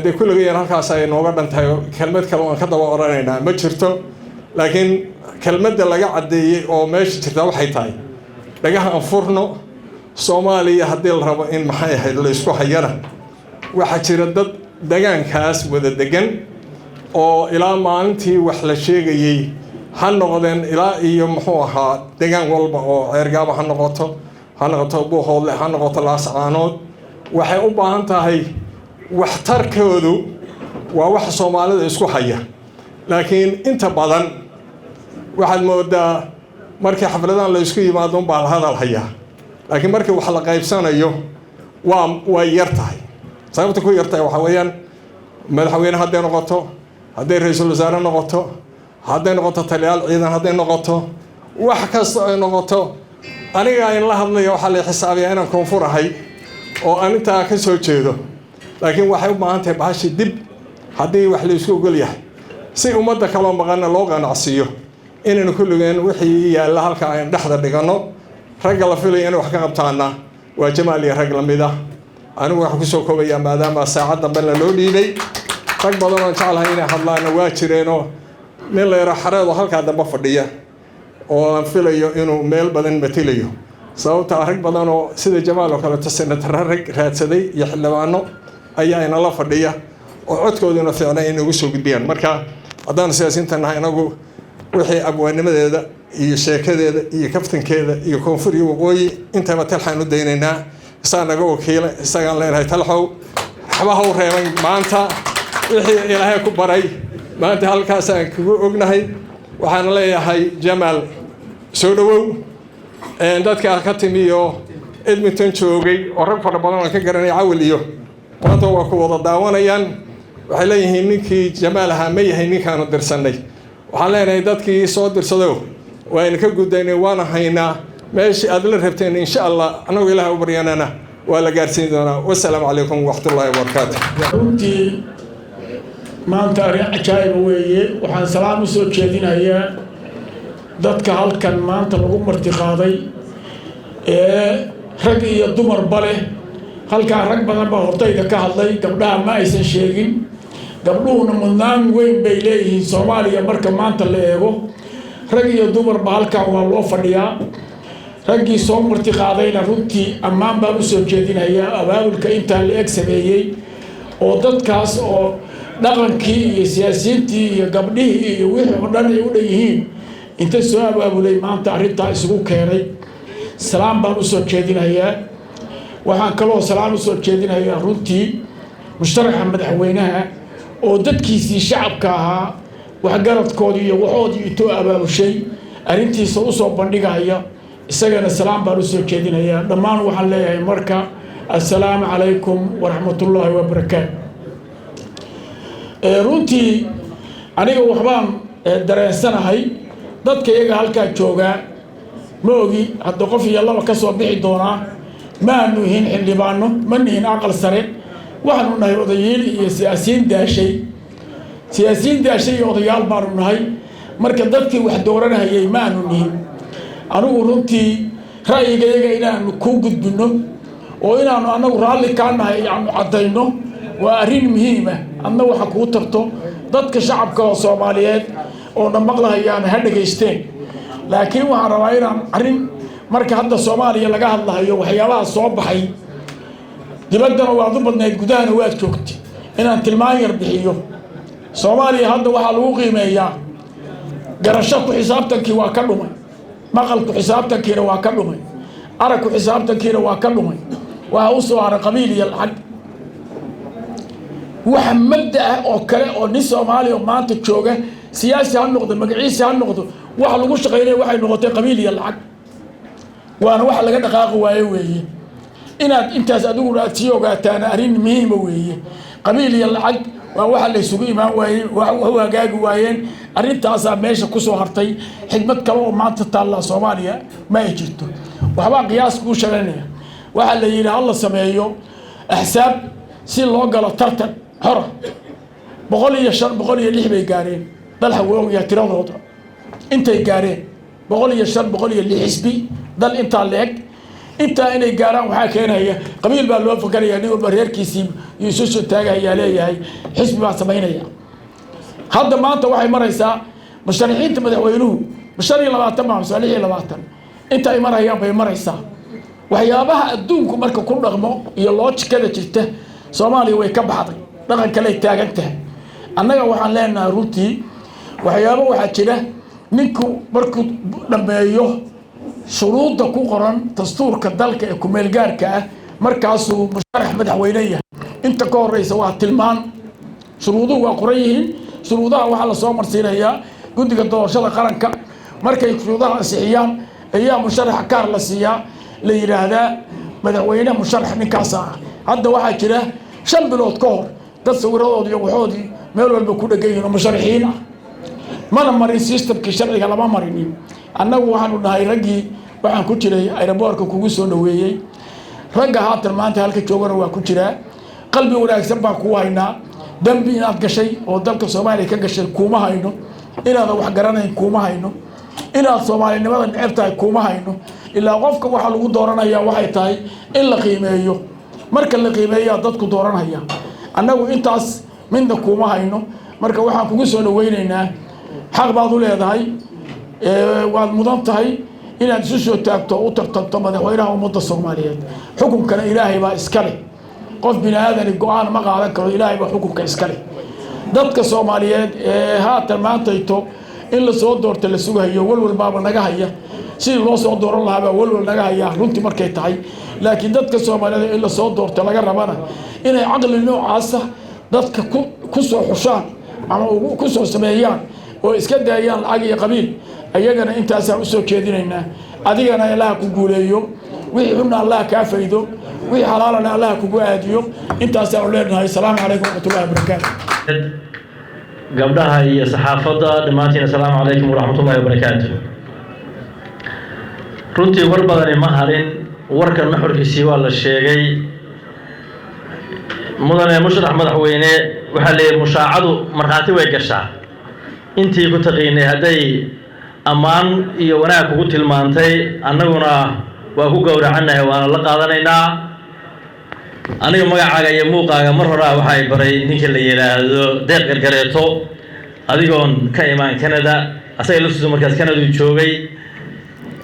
dee kulligayaan halkaas ay nooga dhan tahay. Kelmad kale waan ka daba odhanaynaa ma jirto, laakiin Kelmadda laga caddeeyey oo meesha jirtaa waxay tahay dhagaha aan furno. Soomaaliya haddii la rabo in, maxay ahayd, la isku hayana, waxaa jira dad degaankaas wada degan oo ilaa maalintii wax la sheegayey ha noqdeen, ilaa iyo, muxuu ahaa, degaan walba oo Ceergaaba ha noqoto, ha noqoto Buuhoodle, ha noqoto Laascaanood. Waxay u baahan tahay waxtarkoodu waa waxa Soomaalida isku haya. Laakiin inta badan waxaad moodaa markii xafladahan la isku yimaado unbaa la hadal hayaa, laakiin markii wax la qaybsanayo way yar tahay. Sababta ku yar tahay waxaa weeyaan, madaxweyne hadday noqoto, hadday ra-iisul wasaare noqoto, hadday noqoto taliyaal ciidan, hadday noqoto wax kasta ay noqoto, aniga in la hadlaya waxaa la xisaabiyaa inaan Koonfur ahay oo aan intaa ka soo jeedo. Laakiin waxay u baahan tahay bahashi dib haddii wax la isku ogol yahay, si ummadda kaloo maqanna loo qanacsiiyo, inaynu kulligeen wixii yaalla halka aynu dhexda dhiganno. Ragga la filaya inay wax ka qabtaana waa Jamaal iyo rag lamid ah. Anigu waxaan kusoo koobayaa, maadaama saacad dambena loo dhiibay, rag badan oon jeclahay inay hadlaana waa jireenoo, nin la yaro Xareed oo halkaa dambe fadhiya oo aan filayo inuu meel badan matilayo, sababtaa rag badan oo sida Jamaal oo kaleeto senatara rag raadsaday iyo xildhibaano ayaa inala fadhiya oo codkooduna fiicnay in ugu soo gudbiyaan. Marka haddaan siyaasiinta nahay, inagu wixii abwaanimadeeda iyo sheekadeeda iyo kaftankeeda iyo Koonfur iyo Waqooyi intaba Talxaan u daynaynaa, isaa naga wakiila. Isagaan leenahay, Talxow, waxba ha u reeban maanta wixii Ilaahay ku baray. Maanta halkaasaan kugu ognahay. Waxaan leeyahay, Jamaal, soo dhowow. Dadka ka timi oo Edmonton joogay oo rag fara badan aan ka garanay, Cawil iyo maanta waa ku wada daawanayaan. Waxay leeyihiin, "Ninkii Jamaal ahaa ma yahay ninkaanu dirsannay?" Waxaan leenahay, dadkii soo dirsado waaynu ka gudaynay, waana haynaa meeshii aad la rabteen. Insha Allah, annagu Ilaah u baryanana, waa la gaarsiin doonaa. Wasalaamu calaykum waraxmatullaahi wabarakaatu. Runtii maanta arrin cajaa'iba weeye. Waxaan salaam u soo jeedinayaa dadka halkan maanta lagu martiqaaday ee rag iyo dumarba leh. Halkaa rag badan baa hortayda ka hadlay, gabdhaha ma aysan sheegin. Gabdhuhuna mudnaan weyn bay leeyihiin Soomaaliya marka maanta la eego. Rag iyo dumarba halkan waa loo fadhiyaa. Raggii soo martiqaadayna runtii ammaan baan usoo jeedinayaa, abaabulka intaa la eg sameeyey oo dadkaas oo dhaqankii iyo siyaasiyiintii iyo gabdhihii iyo wixii oo dhan ay u dhan yihiin inta soo abaabulay maanta arrintaa isugu keenay. Salaam baan usoo jeedinayaa. Waxaan kaloo salaan usoo jeedinayaa runtii musharaxa madaxweynaha oo dadkiisii shacabka ahaa, waxgaradkoodii iyo waxoodii intuu abaabushay arrintiisa usoo bandhigaya. Isagana salaam baan usoo jeedinayaa. Dhammaan waxaan leeyahay marka, assalaamu calaykum waraxmatullaahi wabarakaatu. Runtii aniga waxbaan dareensanahay. Dadka iyaga halkaa joogaa ma ogi hadda qof iyo laba ka soo bixi doonaa. Ma aanu ihin xildhibaano, ma nihin aqal sare. Waxaanu nahay odayiil iyo siyaasiyiin daashay, siyaasiyiin daashay iyo odayaal baanu nahay. Marka dadkii wax dooranahayay ma aanu nihin. Anigu runtii ra'yigayaga inaanu ku gudbinno oo inaanu annagu raalli kaa nahay aanu caddayno waa arrin muhiima. Adna waxa kuu tarto dadka shacabka oo Soomaaliyeed oo na maqlahayaana ha dhegaysteen. Laakiin waxaan rabaa inaan arrin, marka hadda Soomaaliya laga hadlahayo, waxyaabaha soo baxay, dibaddana waad u badnayd, gudahana waad joogtay, inaan tilmaan yar bixiyo. Soomaaliya hadda waxaa lagu qiimeeyaa garasho ku xisaabtankii waa ka dhumay, maqal ku xisaabtankiina waa ka dhumay, arag ku xisaabtankiina waa ka dhumay. Waxaa u soo haray qabiil iyo lacag. Waxa mabda ah oo kale oo nin Soomaaliya oo maanta jooga, siyaasi ha noqdo, magaciisi ha noqdo, waxa lagu shaqaynaya waxay noqotay qabiil iyo lacag. Waana waxa laga dhaqaaqi waayo weeye. Inaad intaas adiguna aad sii ogaataan arrin muhiima weeye. Qabiil iyo lacag waa waxa la isugu imaan waayey, wax u hagaagi waayeen. Arrintaasaa meesha kusoo hartay. Xigmad kale oo maanta taallaa Soomaaliya ma ay jirto. Waxbaan qiyaas kuu shalanaya. Waxaa la yidhi ha la sameeyo axsaab si loo galo tartan xora. 105, 106 bay gaareen. Dalxa waa ogyahay tiradooda intay gaareen, 105, 106 xisbi. Dal intaa la-eg intaa inay gaaraan waxaa keenaya qabiil baa loo fakaraya. Nin walba reerkiisii iyo isu soo taagayaa, leeyahay xisbi baa samaynaya. Hadda maanta waxay maraysaa musharaxiinta madaxweynuhu 25 baa mise 26 inta ay marayaan bay maraysaa. Waxyaabaha adduunku marka ku dhaqmo iyo loojikada jirta, Soomaaliya way ka baxday, dhaqan kaley taagan tahay. Annaga waxaan leenahay runtii waxyaabo waxaa jira ninku markuu dhammeeyo shuruudda ku qoran dastuurka dalka ee kumeelgaarka ah, markaasuu musharax madaxweyne yahay. Inta ka horeysa waa tilmaan. Shuruuduhu waa qoran yihiin. Shuruudaha waxaa lasoo marsiinayaa guddiga doorashada qaranka. Markay shuruudaha ansixiyaan ayaa musharaxa kaar la siiyaa, la yidhaahdaa madaxweyne musharax ninkaasa ah. Hadda waxaa jira 5 bilood ka hor dad sawiradoodii iyo waxoodii meel walba ku dhegan yihiin oo musharaxiin ah, mana marin systemkii sharciga, lama marinin. Annagu waxaanu nahay raggii waxaan ku jiray airportka kugu soo dhaweeyey. Ragga haatan maanta halka joogana waa ku jiraa. Qalbi wanaagsan baan kuu haynaa. Dembi inaad gashay oo dalka Soomaaliya ka gashay kuuma hayno, inaadan wax garanayn kuuma hayno, inaad soomaalinimada neceb tahay kuuma hayno. Ilaa qofka waxaa lagu dooranayaa waxay tahay in la qiimeeyo. Marka la qiimeeyaa dadku dooranaya. Annagu intaas midna kuuma hayno. Marka waxaan kugu soo dhaweynaynaa, xaq baad u leedahay, waad mudan tahay inaad isu soo taagto oo u tartanto madaxweynaha ummadda Soomaaliyeed. Xukunkana Ilaahay baa iska leh. Qof bini aadani go'aan ma qaadan karo, Ilaahay baa xukunka iska leh. Dadka Soomaaliyeed ee haatan maantayto in lasoo doorta la sugahayo, walwal baaba naga haya. Sidii loo soo dooran lahaa baa walwal naga haya runtii markay tahay. Laakiin dadka Soomaaliyeed in lasoo doorto laga rabana inay caqli noocaasa dadka ku soo xushaan ama ku soo sameeyaan oo iska daayaan lacag iyo qabiil, ayagana intaasaan usoo jeedinaynaa. Adigana Allaha ku guuleeyo, wixii xunna Allaha kaa faydo, wixii xalaalana Allaha kugu aadiyo. Intaasaanu leenahay. Asalaamu calaykum waraxmatullahi wabarakaatu. Gabdhaha iyo saxaafadda dhammaantiin, assalaamu calaykum waraxmatullahi wabarakaatu. Runtii war badani ma harin, warkan nuxurkiisii waa la sheegay. Mudane musharax madaxweyne, waxaa leeyahay mushaacadu markhaati way gashaa. Intii ku taqiinay hadday ammaan iyo wanaag kugu tilmaantay, annaguna waa ku gowracannahay, waana la qaadanaynaa. Aniga magacaaga iyo muuqaaga mar horaa waxay baray ninka la yidhaahdo Deeq Gargareeto, adigoon ka imaan Canada. Asaga laftiisu markaas Canada uu joogay.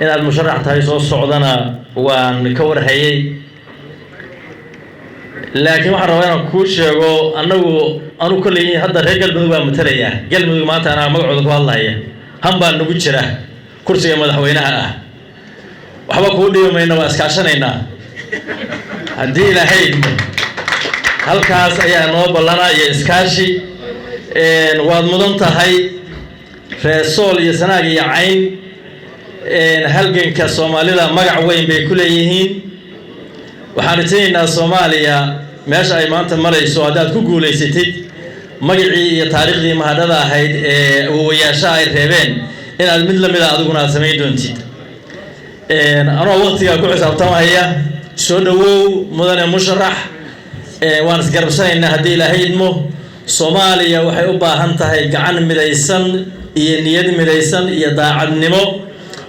Inaad musharax tahay soo socdana waan ka warhayay, laakiin waxaan rabaa inaan kuu sheego annagu anu kolley hadda reer Galmudug baa matalaya. Galmudug maanta anaa magacooda ku hadlaya. Han baa nagu jira kursiga madaxweynaha ah. Waxba kuu dhibi mayno, waa iskaashanaynaa haddii Ilaahay idmo. Halkaas ayaa noo ballana iyo iskaashi. Waad mudan tahay. Reer Sool iyo Sanaag iyo Cayn halganka Soomaalida magac weyn bay ku leeyihiin. Waxaan rajaynaynaa Soomaaliya meesha ay maanta marayso haddaad ku guulaysatid, magacii iyo taariikhdii mahadhada ahayd ee awowayaashaha ay reebeen inaad mid lamida adiguna aad samayn doontid. Anoo waqtigaa ku xisaabtamaya, soo dhowow mudane musharax. Waan isgarabsanaynaa haddii Ilaahay idmo. Soomaaliya waxay u baahan tahay gacan midaysan iyo niyad midaysan iyo daacadnimo.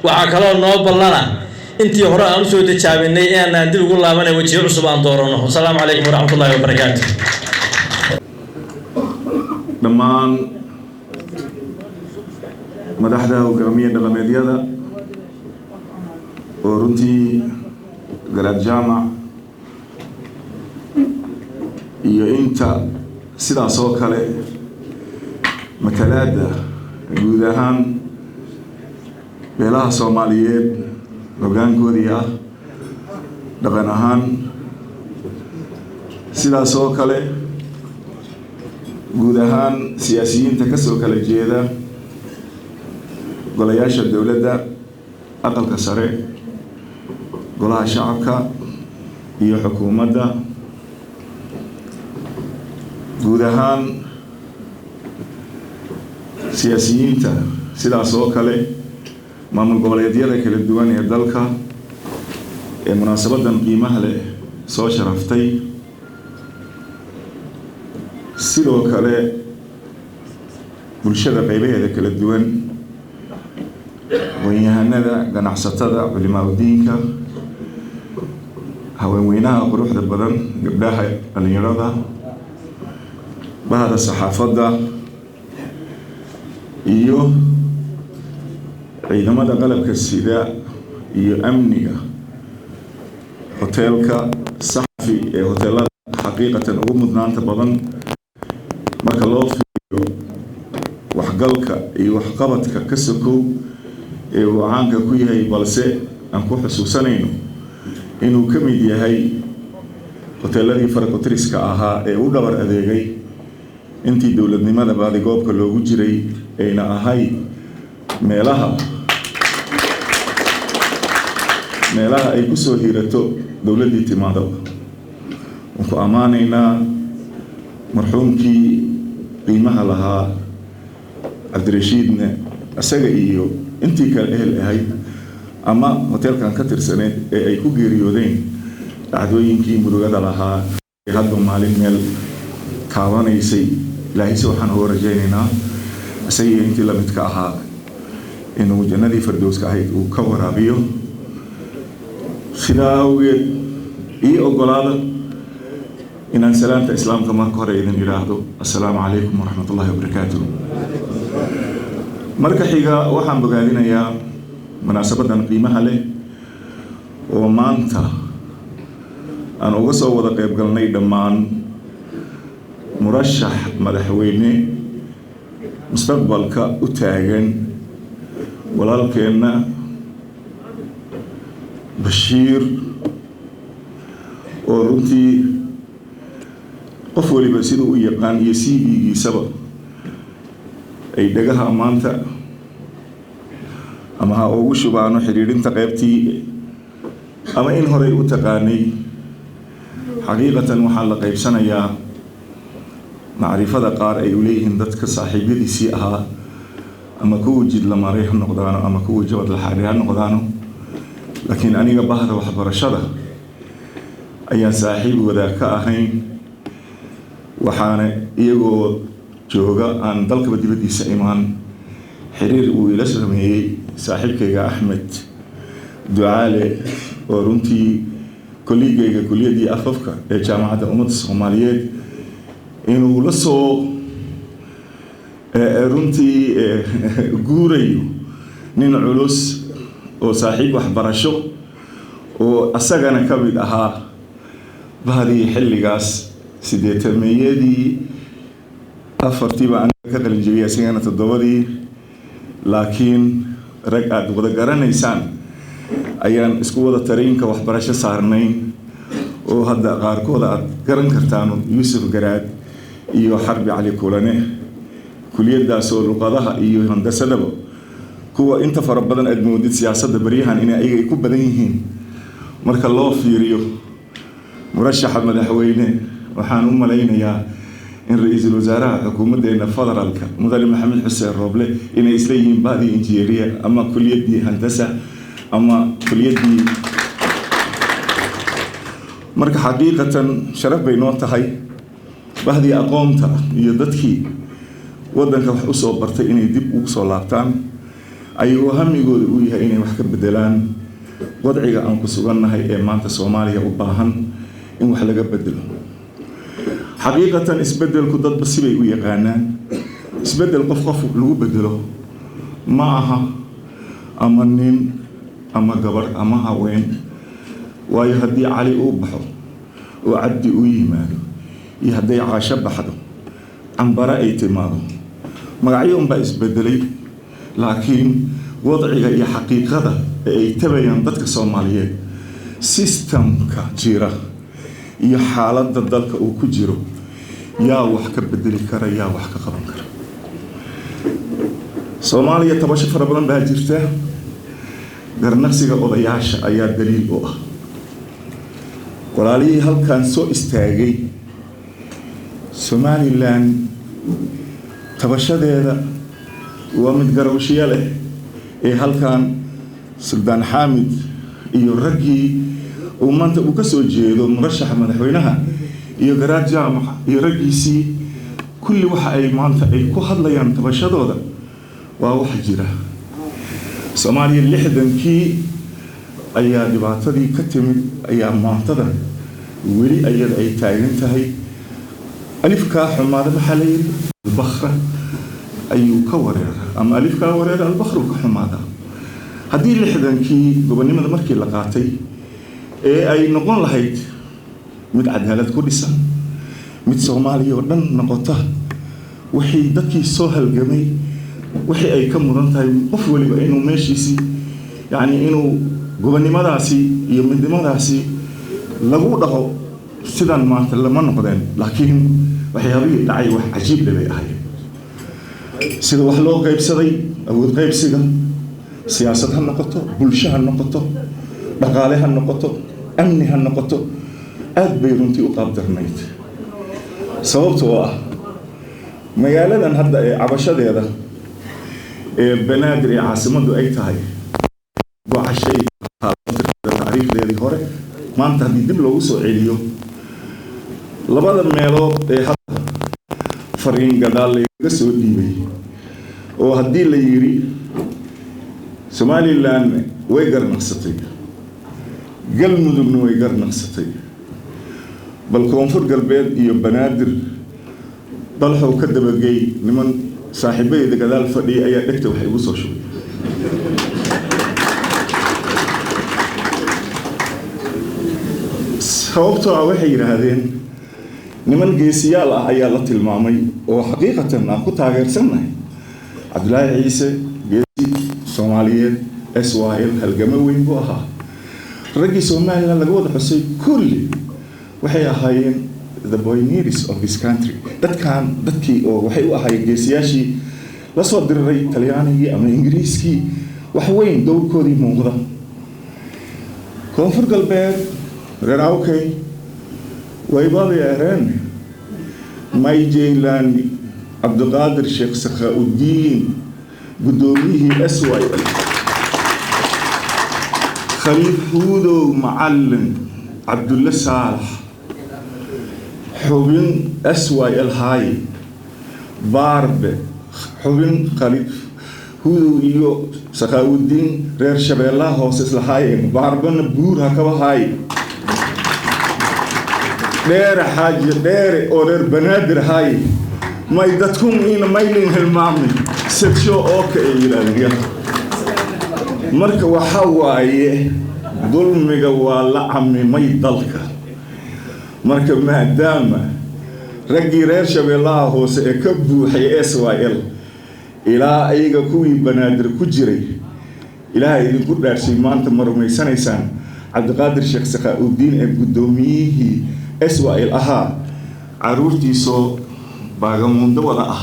Waxaa kaloo noo ballana intii hore aan usoo tijaabinay inaanaan dib ugu laabanay, wajiyo cusub aan dooranno. Wasalaamu calaykum waraxmatullahi wabarakaatu. Dhammaan madaxda hogaamiye dhaqameedyada oo runtii Garaad Jaamac iyo inta sidaas oo kale matalaadda guud ahaan beelaha Soomaaliyeed hoggaankoodii ah dhaqan ahaan, sidaas oo kale guud ahaan siyaasiyiinta kasoo kala jeeda golayaasha dowladda, Aqalka Sare, Golaha Shacabka iyo xukuumadda, guud ahaan siyaasiyiinta sidaas oo kale maamul goboleedyada kala duwan ee dalka ee munaasabadan qiimaha leh soo sharaftay, sidoo kale bulshada qaybaheeda kala duwan, aqoon-yahanada, ganacsatada, culimaa udiinka, haweenweynaha quruxda badan, gabdhaha, dhalinyarada, bahda saxaafadda iyo Ciidamada qalabka sida iyo amniga hoteelka Saxafi ee hoteelada xaqiiqatan ugu mudnaanta badan marka loo fiiriyo waxgalka iyo waxqabadka ka sokow ee uu caanka ku yahay, balse aan ku xusuusanayno inuu ka mid yahay hoteeladii farakutiriska ahaa ee u dhabar adeegay intii dowladnimada baadigoobka loogu jiray, ayna ahayd meelaha ay ku soo hiirato dowladdii timaadaba. Waan ku ammaanaynaa marxuumkii qiimaha lahaa Cabdirashiidne, isaga iyo intii kale ehel ahayd ama hoteelkan ka tirsaneyd ee ay ku geeriyoodeen dhacdooyinkii murugada lahaa ee hadba maalin meel taabanaysay. Ilaahayse waxaan uga rajaynaynaa isaga iyo intii lamidka ahaa inuu jannadii fardowska ahayd uu ka waraabiyo. Sidaa awgeed, ii ogolaada inaan salaamta islaamka marka hore idin idhaahdo: assalaamu calaykum waraxmat ullahi wabarakaatuh. Marka xiga, waxaan bogaadinayaa munaasabadan qiimaha leh oo maanta aan uga soo wada qayb galnay dhammaan murashax madaxweyne mustaqbalka u taagan, walaalkeenna Bashiir, oo runtii qof waliba siduu u yaqaan iyo CV-giisaba ay dhagaha maanta ama ha ugu shubaano xidhiidhinta qaybtii ama in horey u taqaanay. Xaqiiqatan, waxaa la qaybsanayaa macrifada qaar ay u leeyihiin dadka saaxiibyadiisii ahaa, ama kuwa jidla maray ha noqdaano ama kuwa jabad la xaadhay ha noqdaano, laakiin aniga bahda waxbarashada ayaan saaxiib wadaag ka ahayn. Waxaana iyagoo jooga aan dalkaba dibaddiisa imaan xiriir uu ila sameeyey saaxiibkayga Axmed Ducaale, oo runtii kolligayga kuliyaddii afafka ee Jaamacadda Ummadda Soomaaliyeed, inuu la soo runtii guurayo nin culus oo saaxiib waxbarasho oo asagana ka mid ahaa bahdii xilligaas 80-meeyadii. Afartiiba aniga ka qalin jebiyay, isagana toddobadii, laakiin rag aada wada garanaysaan ayaan isku wada tariinka waxbarasho saarnayn, oo hadda qaarkood aad garan kartaan, Yuusuf Garaad iyo Xarbi Cali Kulane, kuliyadaas oo luqadaha iyo handasadaba kuwa inta fara badan aad moodid siyaasadda baryahan inay ayaga ay ku badan yihiin. Marka loo fiiriyo murashaxa madaxweyne, waxaan u malaynayaa in ra-iisul wasaaraha xukuumaddeena federaalka, mudane Maxamed Xuseen Rooble, inay isla yihiin bahdii injineeriya ama kuliyaddii handasa ama kuliyaddii. Marka xaqiiqatan sharaf bay noo tahay bahdii aqoonta iyo dadkii waddanka wax usoo bartay inay dib ugu soo laabtaan, ayagoo hamigooda uu yahay inay wax ka bedelaan wadciga aan ku sugannahay ee maanta Soomaaliya u baahan in wax laga bedelo. Xaqiiqatan, isbedelku dadba sibay u yaqaanaan. Isbedel qof qof lagu bedelo ma aha, ama nin ama gabarh ama haween, waayo haddii Cali uu baxo oo Cabdi uu yimaado, iyo hadday Caasho baxdo Cambare ay timaado, magacyo unbaa isbedelay, laakiin wadciga iyo xaqiiqada ee ay tabayaan dadka Soomaaliyeed, systemka jira iyo xaaladda dalka uu ku jiro, yaa wax ka bedeli kara? Yaa wax ka qaban kara? Soomaaliya tabasho fara badan baa jirta. Garnaqsiga odayaasha ayaa daliil u ah. Walaalihii halkan soo istaagay, Somaliland tabashadeeda waa mid garawshiya leh ee halkan Suldaan Xaamid iyo raggii uu maanta uu ka soo jeedo murashaxa madaxweynaha iyo Garaad Jaamac iyo raggiisii kulli, waxa ay maanta ay ku hadlayaan tabashadooda waa wax jira. Soomaaliya 60-kii ayaa dhibaatadii ka timid, ayaa maantada weli ayada ay taagan tahay. Alifkaa xumaada, maxaa la yidhi, albakra ayuu ka wareera, ama alifkaa wareera albakru ka xumaada. Haddii 60-kii gobonnimada markii la qaatay ee ay noqon lahayd mid cadaalad ku dhisan, mid Soomaaliya oo dhan noqota, wixii dadkii soo halgamay wixii ay ka mudan tahay, qof waliba inuu meeshiisii, yacni inuu gobonnimadaasi iyo midnimadaasi lagu dhaqo, sidan maanta lama noqdeen. Laakiin waxyaabihii dhacay wax cajiib leh bay ahayd, sida wax loo qaybsaday, awood qaybsiga, siyaasad ha noqoto, bulsho ha noqoto, dhaqaale ha noqoto, amni ha noqoto, aad bay runtii u qaabdarnayd. Sababta oo ah magaaladan hadda ee cabashadeeda ee Banaadir ee caasimaddu ay tahay gocashay taariikhdeedii hore, maanta haddii dib loogu soo celiyo labada meelood ee hadda fariin gadaal lagaga soo dhiibay, oo haddii la yidhi Somaliland way garnaqsatay, Galmudugna way garnaqsatay, bal Koonfur Galbeed iyo Banaadir dalxow ka dabageey, niman saaxiibadeyda gadaal fadhiyay ayaa dhegta waxay igu soo shubay. Sababtoo ah waxay yidhaahdeen niman geesiyaal ah ayaa la tilmaamay oo xaqiiqatan aan ku taageersannahay. Cabdilaahi Ciise, geesi Soomaaliyeed, SYL halgamo weyn buu ahaa. Raggii Somaliland laga wada xusay kulli waxay ahaayeen the pioneers of this country. Dadkan dadkii oo waxay u ahaayeen geesiyaashii lasoo diriray Talyaanigii ama Ingiriiskii, wax weyn dowrkoodii muuqda. Koonfur Galbeed reer awkay waybabay ereen May Jaylani, Cabdiqaadir Sheekh Sakhaa-udiin, guddoomiyihii SYL, Khaliif Huudow Macalin Cabdulle Saalax, xubin SYL haaye, Baarbe xubin Khaliif Huudow iyo Sakhaawudiin reer Shabeellaha Hoose islahaayeen, Baarbana buur ha kaba haaye, Dheere Xaaji Dheere oo reer Banaadir haaye, may dadkun ina maylin hilmaamay sedsho oo ka ay yidhaahdeen. Marka waxa waaye dulmiga waa la camimay dalka. Marka maadaama raggii reer Shabeellaha Hoose ee ka buuxay SYL ilaa ayaga kuwii Banaadir ku jiray, Ilaahay idinku dhaarshay, maanta ma rumaysanaysaan Cabdiqaadir Sheekh Sakhaa-udiin ee guddoomiyihii SYL ahaa caruurtiisoo baagamuundo wada ah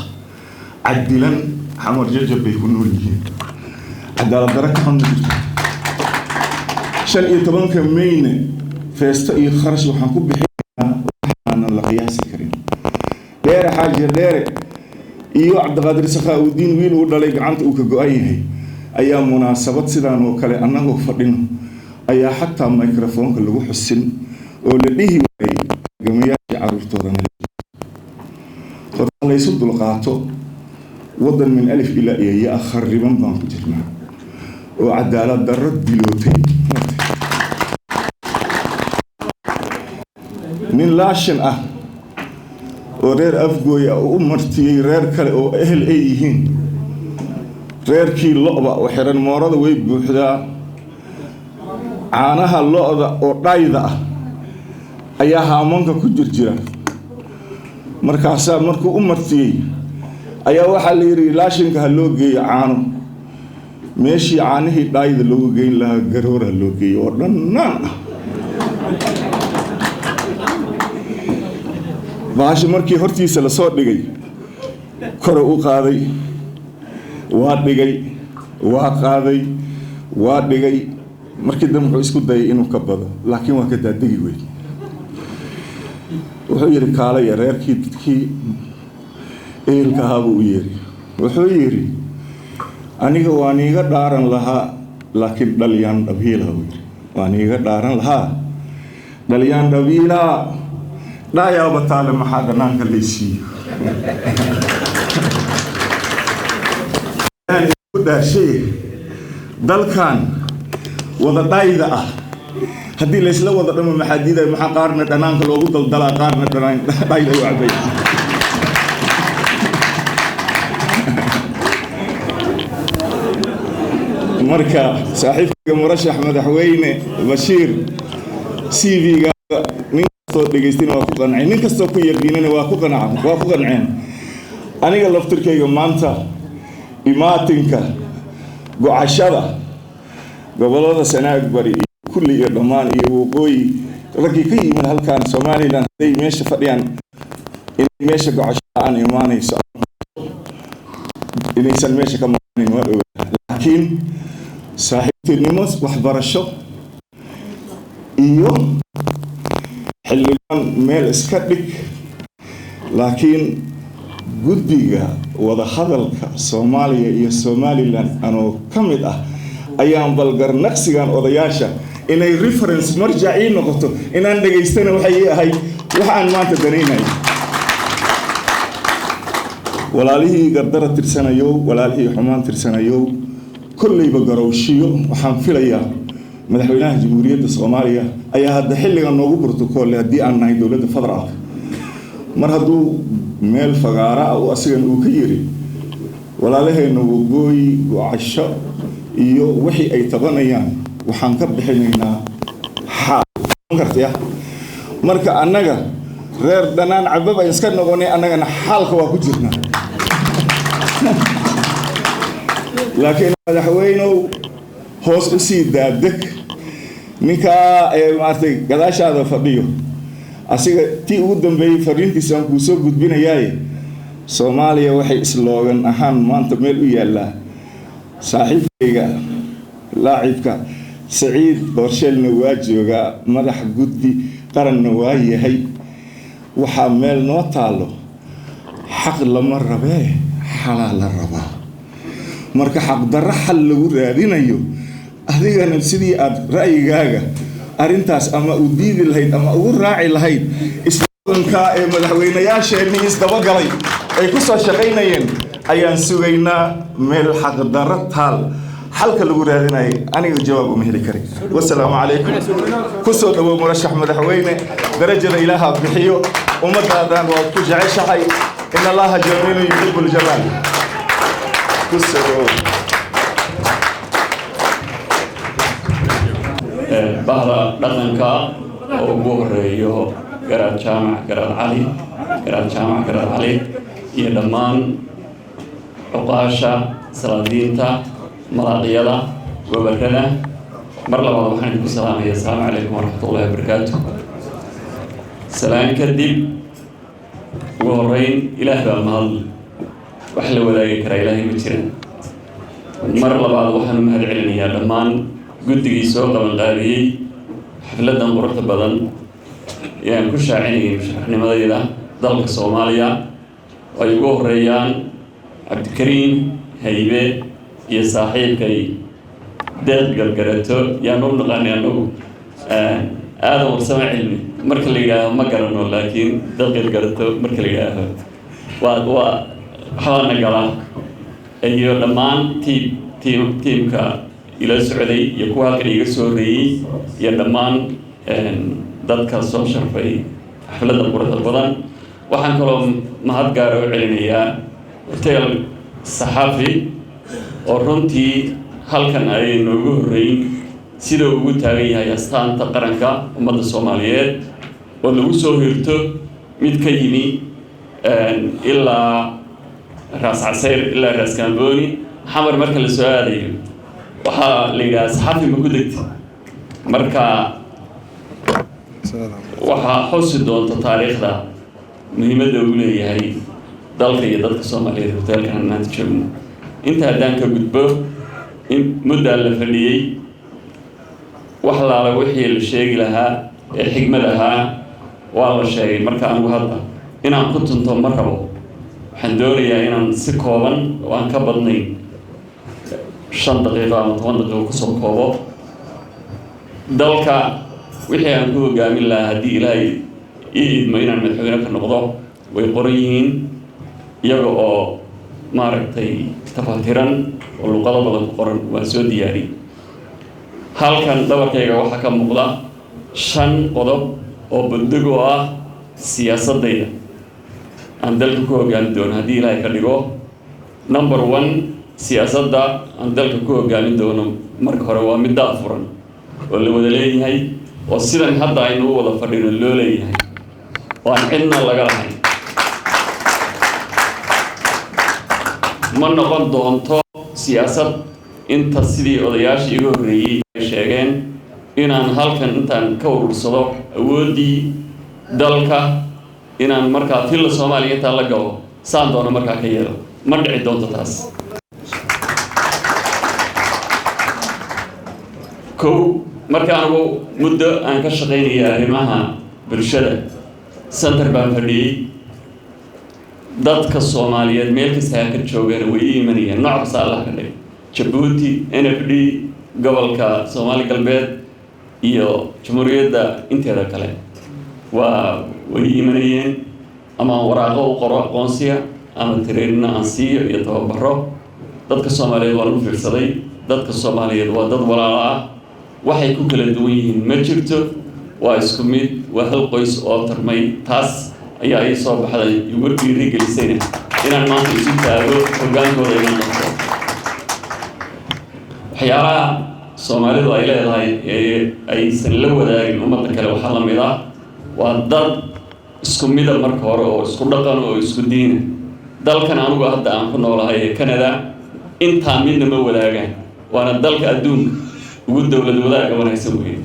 cadilan Xamar Jajab bay ku nool yihiin? Cadaalad daro ka xun ma jirto. 15-ka Mayne feesto iyo kharash waxaan ku bixinaynaa waxaanan la qiyaasi karin. Dheere Xaaji Dheere iyo Cabdiqaadir Sakhaa-udiin wiil uu dhalay gacanta uu ka go-an yahay ayaa munaasabad sidaan oo kale annagoo fadhino ayaa xataa microfoonka lagu xusin oo la dhihi waayey gamayaashii caruurtoodana. Horta laysu dulqaato. Waddan min alif ilaa iyo ya khariban baan ku jirnaa oo cadaalad darro dilootay. Nin laashin ah oo reer Afgooya oo u martiyey reer kale oo ehel ay yihiin, reerkii lo'ba oo xiran, moorada way buuxdaa, caanaha lo'da oo dhayda ah ayaa haamanka ku jirjira. Markaasaa markuu u martiyey ayaa waxaa la yidhi laashinka ha loo geeyo caano. Meeshii caanihii dhaayda loogu geyn lahaa garoor ha loo geeyo oo dhannaan ah. Baasha markii hortiisa lasoo dhigay kore u qaaday, waa dhigay, waa qaaday, waa dhigay. Markii dambe wuxuu isku dayay inuu ka bado, laakiin waa ka daadegi weyn. Wuxuu yidhi kaalaya reerkii, dadkii ehelka ahaa buu u yeeri. Wuxuu yidhi aniga waan iiga dhaaran lahaa, laakiin dhalyaan dhabiila buu yidhi, waan iiga dhaaran lahaa, dhalyaan dhabiilaa dhaayaaba taale, maxaa dhanaanka laysiiyo dhaashay dalkan wada dhaayda ah? Haddii laysla wada dhamo maxaa diidaya? Maxaa qaarna dhanaanka loogu daldalaa, qaarna dhanaan dhayda u cabay? Marka saaxiibkayga murashax madaxweyne Bashiir, CV-ga nin kastoo dhegaystina waa ku qanceen, nin kastoo ku yaqiinana waa ku qanceen. Aniga laftirkayga maanta imaatinka gocashada gobolada Sanaag Bari iyo kulli iyo dhammaan iyo waqooyi, raggii ka yimid halkan Somaliland, hadday meesha fadhiyaan, inay meesha gocasho aan imaanayso, inaysan meesha ka maqnayn waa ogaa. Laakiin saaxiibtinimo, waxbarasho iyo xildhibaan meel iska dhig, laakiin guddiga wadahadalka Soomaaliya iyo Somaliland anoo ka mid ah ayaan balgarnaqsigan odayaasha inay reference marjac ii noqoto inaan dhegaystana waxay ii ahayd wax aan maanta danaynay. Walaalihii gardara tirsanayow, walaalihii xumaan tirsanayow, kolleyba garowshiyo waxaan filayaa madaxweynaha Jamhuuriyadda Soomaaliya ayaa hadda xilligan noogu brotocolle haddii aan nahay dowladda federaalka. Mar hadduu meel fagaara ah u asigan uu ka yiri walaalaheenna waqooyi gocasho iyo wixii ay tabanayaan waxaan ka bixinaynaa xaal kartaya. Marka annaga reer dhanaan cabab ay iska noqonay, annagana xaalka waa ku jirnaa. Laakiin madaxweynow, hoos u sii daadeg. Ninkaa ee maaragtay gadaashaada fadhiyo, asiga tii ugu dambeeyey fariintiisaan kuu soo gudbinayaaye. Soomaaliya waxay slogan ahaan maanta meel u yaallaa, saaxiibkayga laacibka Saciid Doorsheelna waa joogaa, madax guddi qaranna waa yahay. Waxaa meel noo taalo: xaq lama rabee, xalaa la rabaa. Marka xaqdarro xal lagu raadinayo, adigana sidii aad ra'yigaaga arrintaas ama u diidi lahayd ama ugu raaci lahayd sloganka ee madaxweynayaasheenii isdabagalay ay ku soo shaqaynayeen ayaan sugaynaa. Meel xaqdarro taal xalka lagu raadinayay aniga jawaab uma heli karin. Wasalaamu calaykum. Ku soo dhawow murashax madaxweyne. Darajada Ilaaha bixiyo, ummadaadan waad ku jeceshahay. In Allaha jamiilun yuxibu ljamaal. Ku soo dhawow. Bahda dhaqanka oo ugu horeeyo Garaad Jaamac Garaad Cali, Garaad Jaamac Garaad Cali, iyo dhammaan cuqaasha, salaadiinta, malaaqyada, gobarrada, mar labaad waxaan idinku salaamaya asalaamu calaykum waraxmatullahi wabarakaatu. Salaan kadib, ugu horeyn Ilaah baa mahad, wax la wadaagi karaa Ilaahay ma jiraan. Mar labaad waxaan u mahad celinayaa dhammaan guddigii soo qaban qaabiyey xafladdan quruxda badan ee aan ku shaacinayay musharaxnimadayda dalka Soomaaliya, oo ay ugu horeeyaan Cabdikariin Haybe iyo saaxiibkay Deeq Gargarato. Yaan u naqaanay annagu Aadan Warsame Cilmi marka la yidhaaho ma garano, laakiin Deeq Gargarato marka la yidhaaho waa waxbaana galaa. Iyo dhammaan tiimka ila socday iyo kuwa halkan iiga soo horreeyey iyo dhammaan dadka soo sharfay xafladda quruxda badan. Waxaan kaloo mahad gaara u celinayaa Hotel Saxafi oo runtii halkan ay noogu horreyn sida uu ugu taagan yahay astaanta qaranka ummadda Soomaaliyeed oo lagu soo hirto, mid ka yimi ilaa Raas Caseyr ilaa Raas Kaambooni. Xamar marka la soo aadayo waxaa la yidhaha Saxafi ma ku degti. Marka waxaa xusi doonta taariikhda muhiimadda uu leeyahay dalka iyo dadka Soomaaliyeed hoteelkan aan maanta joogno. Inta haddaan ka gudbo, in muddaa la fadhiyey, wax laala wixii la sheegi lahaa ee xigmad ahaa waa la sheegay. Marka anigu hadda inaan ku tunto ma rabo. Waxaan doonayaa inaan si kooban oo aan ka badnayn 5 daqiiqo ama 10 daqiiqo kusoo koobo dalka wixii aan ku hogaamin lahaa haddii Ilaahay ii idmo inaan madaxweyne ka noqdo. Way qoran yihiin iyaga oo maaragtay tafatiran oo luqado badan ku qoran, waan soo diyaariyey. Halkan dhabarkayga waxaa ka muuqda shan qodob oo buddig oo ah siyaasaddayda aan dalka ku hogaami doono haddii Ilaahay ka dhigo. Number one, Siyaasadda aan dalka ku hogaamin doono marka hore waa mid daahfuran oo la wada leeyahay, oo sidan hadda aynu u wada fadhino loo leeyahay, oo aan cidna laga lahayn. Ma noqon doonto siyaasad inta sidii odayaashii iga horreeyey ay sheegeen inaan halkan intaan ka urursado awooddii dalka, inaan markaa Villa Soomaaliya intaan la galo saan doono markaa ka yeelo. Ma dhici doonto taas. Kow, marka anigu muddo aan ka shaqaynaya arrimaha bulshada, center baan fadhiyey. Dadka Soomaaliyeed meel kasta ha ka joogana way ii imanayeen, nooc kasta Allah ka dhig, Jabuuti, NFD, gobolka Soomaali Galbeed iyo jamhuuriyadda inteeda kale, way ii imanayeen, ama aan waraaqo u qoro aqoonsiga ama training-na aan siiyo iyo tababaro. Dadka Soomaaliyeed waan u fiirsaday. Dadka Soomaaliyeed waa dad walaalo ah, waxay ku kala duwan yihiin ma jirto, waa isku mid, waa hal qoys oo tarmay. Taas ayaa ii soo baxday, igu dhiirigelisayna inaan maanta isu taago hoggaankooda inaan qabto. Waxyaalaha Soomaalidu ay leedahay ee aysan la wadaagin ummadda kale waxaa la mid ah waa dad isku mida marka hore, oo isku dhaqan oo isku diina. Dalkan anigu hadda aan ku noolahay ee Canada intaa midna ma wadaagaan, waana dalka adduunka ugu dowlad wadaagga wanaagsan weeye.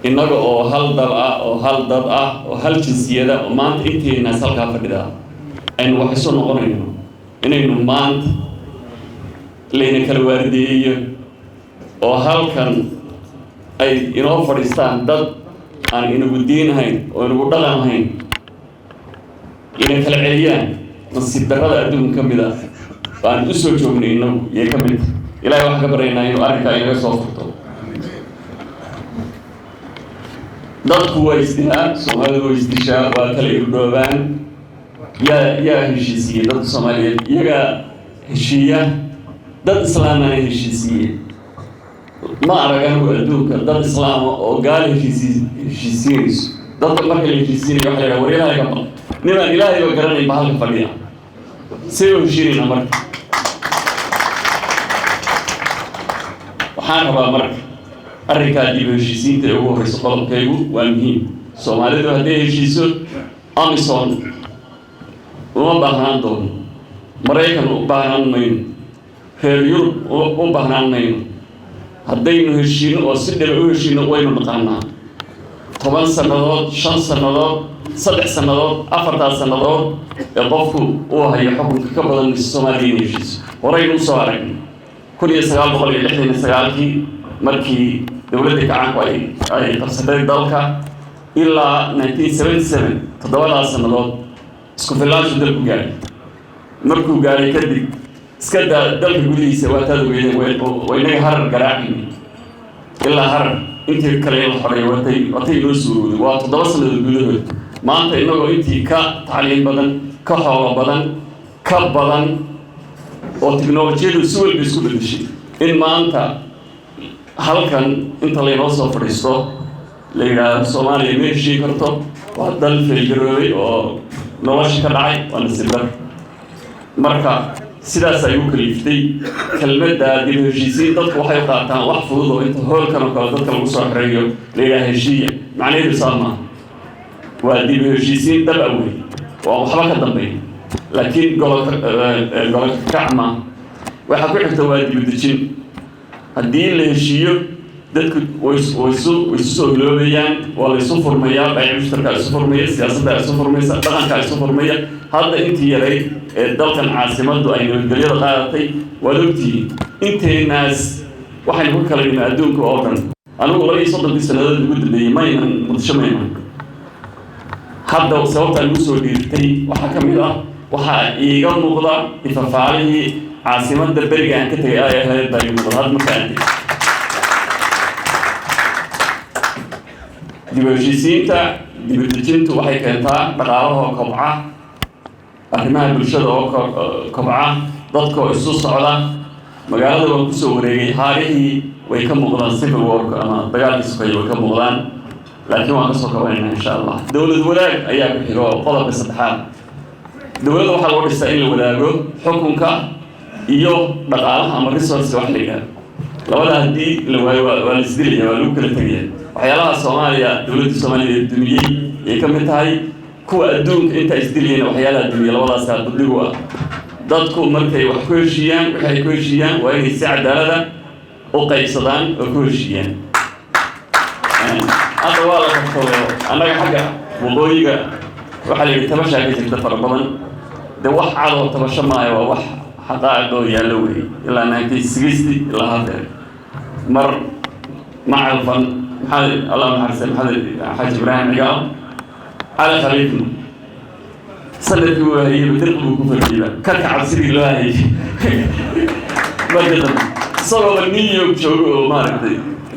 Innaga oo hal dal ah oo hal dad ah oo hal jinsiyada oo maanta inteenaas halkaa fadhidaa aynu wax isu noqonayno, inaynu maanta layna kala waardiyeeyo oo halkan ay inoo fadhiistaan dad aan inagu diin ahayn oo inagu dhaqan ahayn, ina kala celiyaan, nasiib darrada adduunka ka mid ah aan u soo joognay innagu yay ka mid tahay. Ilahay waxaan ka baryaynaa inuu arrinkaa inaga soo furto. Dadku waa isdilaa, Soomaalidu waa isdishaa, waa kala irdhoobaan. Yaa heshiisiiyey dadka Soomaaliyeed? Iyagaa heshiiya, dad islaamana heshiisiiye. Ma arag anigu adduunka dad islaama oo gaal heshiisiinayso. Dadka marka la heshiisiinayo waxa la yidhaha, "War, Ilaahay ka baq." Nimaan Ilaahayba garanayn ba halka fadhiya, see u heshiinaynaa? Marka waxaan rabaa marka arrinkaa dib u heshiisiinta ee ugu horreysa, qodobkaygu waa muhiim. Soomaalidu hadday heshiiso, AMISOM uma baahnaan doono, Maraykan u baahnaan mayno, reer Yurub u baahnaan mayno. Haddaynu heshiino oo si dhaba u heshiino, waynu naqaanaa 10 sannadood, 5 sannadood, 3 sannadood, 4-taas sannadood ee qofku uu hayo xukunka ka badan Soomaaliya inay heshiiso. Horeynu usoo aragnay 1969-kii markii dowladda gacanku ay qabsatay dalka ilaa 1977, 7-daas sannadood isku filaanshu dalku gaadhay. Markuu gaadhay kadib, iska daa dalka gudihiisa, waa taad ogeydeen, waa inaga Harar garaacayni ilaa Harar intii kale in la xoreeyo watay inoo suurowday, waa 7 sannadood gudahood. Maanta inagoo intii ka tacliin badan, ka xoolo badan, ka badan oo tiknolojiyadu si walba isku bedeshay, in maanta halkan inta laynoo soo fadhiisto la yidhaahdo Soomaaliya ma heshiin karto, waa dal fail-garoobay oo nolosha ka dhacay, waa nasiib dar. Marka sidaas ay u kaliiftay kelmadda dib u heshiisiin. Dadku waxay u qaataan wax fudud oo inta hoolkan oo kale dadka lagu soo xoreeyo la yidhaha heshiiya. Macnaheedu saa maaha. Waa dib u heshiisiin dhab awey oo aan waxba ka dambeyn, laakiin golo kakac maaha. Waxaa ku xigta waa dib u dejin. Haddii la heshiiyo, dadku way isu soo hiloobayaan, waa la isu furmayaa, baayac mushtarkaa isu furmaya, siyaasaddaa isu furmaysa, dhaqankaa isu furmaya. Hadda intii yarayd ee dalkan caasimaddu ay nabadgelyada qaadatay, waad ogtihiin inteenaas waxaynu ku kala nimi adduunka oo dhan. Anigu 32-kii sannadood ugu dambeeyey ma iman Muqdisho, ma iman. Hadda sababtaan ugu soo dhiirtay waxaa ka mid ah waxaa iiga muuqda ifafaalihii caasimadda beriga aan ka tegay ay ahayd baa ii muuqda hadda marka aan tegay. Dib u heshiisiinta, dib u dejintu waxay keentaa dhaqaalahoo kobca, arrimaha bulshada oo kobca, dadka oo isu socda. Magaalada waan kusoo wareegay, haarihii way ka muuqdaan, civil war-ka ama dagaalkii sokeeye way ka muuqdaan, laakiin waan kasoo kabanayna insha Allah. Dowlad wadaag ayaa ku xigo, qodobka saddexaad. Dowladda waxaa loo dhistaa in la wadaago xukunka. Iyo dhaqaalaha ama resource wax la yidhahdo, labada haddii la waayo waa la isdilaya, waa lagu kala tegaya. Waxyaalaha Soomaaliya, dowladda Soomaaliya dumiyey ayay ka mid tahay. Kuwa adduunka inta isdilayana waxyaalaha dumiya labadaasaa buddigu ah. Dadku markay wax ku heshiiyaan, wixii ay ku heshiiyaan waa inay si cadaalada u qaybsadaan oo ku heshiiyaan. Hadda waa la qabtado. Annaga xagga waqooyiga waxaa la yidhi tabashaa ka jirta fara badan. Dee wax cadoo tabasho maayo, waa wax xaqaa'iq oo yaallo weeye. Ilaa 1960 ilaa haddeer mar macalfan Maxamed, Allah naxariista, Maxamed Xaaji Ibraahim Cigaal, Cali Khaliifna sanadkii uu hayeyba dirqi buu ku fadhiyeyba ka kacab sidii loo hayay. Marka dambe isagooba New York joogo oo maaragtay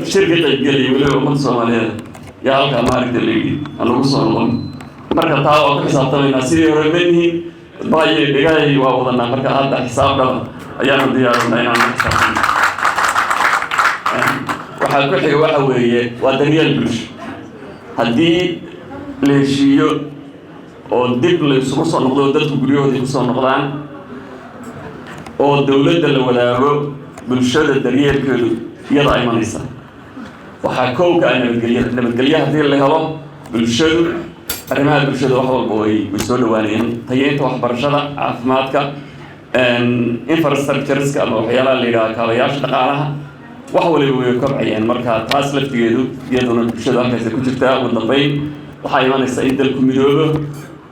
shir ka qaybgelaya, weliba ummadda Soomaaliyeed yaa halkaa maaragtay la yidhi aan lagu soo noqon. Marka taa waa ku xisaabtamaynaa. Sidii hore ma nihin, bahaye dhegahayay waa wadanaa. Marka hadda xisaab dhaba ayaanu diyaarinaa inaan la xisaabtano. Waxaa ku xiga waxa weeye waa daryeel bulsho. Haddii la heshiiyo oo dib la isugu soo noqdo oo dadku guryahoodii kusoo noqdaan oo dowladda la wadaago, bulshada daryeelkeedu iyada imanaysa. Waxaa kowka ah nabadgelyada. Nabadgelyo haddii la helo, bulshadu, arrimaha bulshada wax walba way soo dhawaanayaan: tayeynta waxbarashada, caafimaadka, infrastructureska ama waxyaalaha la yidhaha kaabayaasha dhaqaalaha, wax waliba way kobcayaan. Marka taas laftigeedu iyaduna bulshadu halkaasi ku jirtaa. Ugu dambeyn waxaa imanaysa in dalku midoobo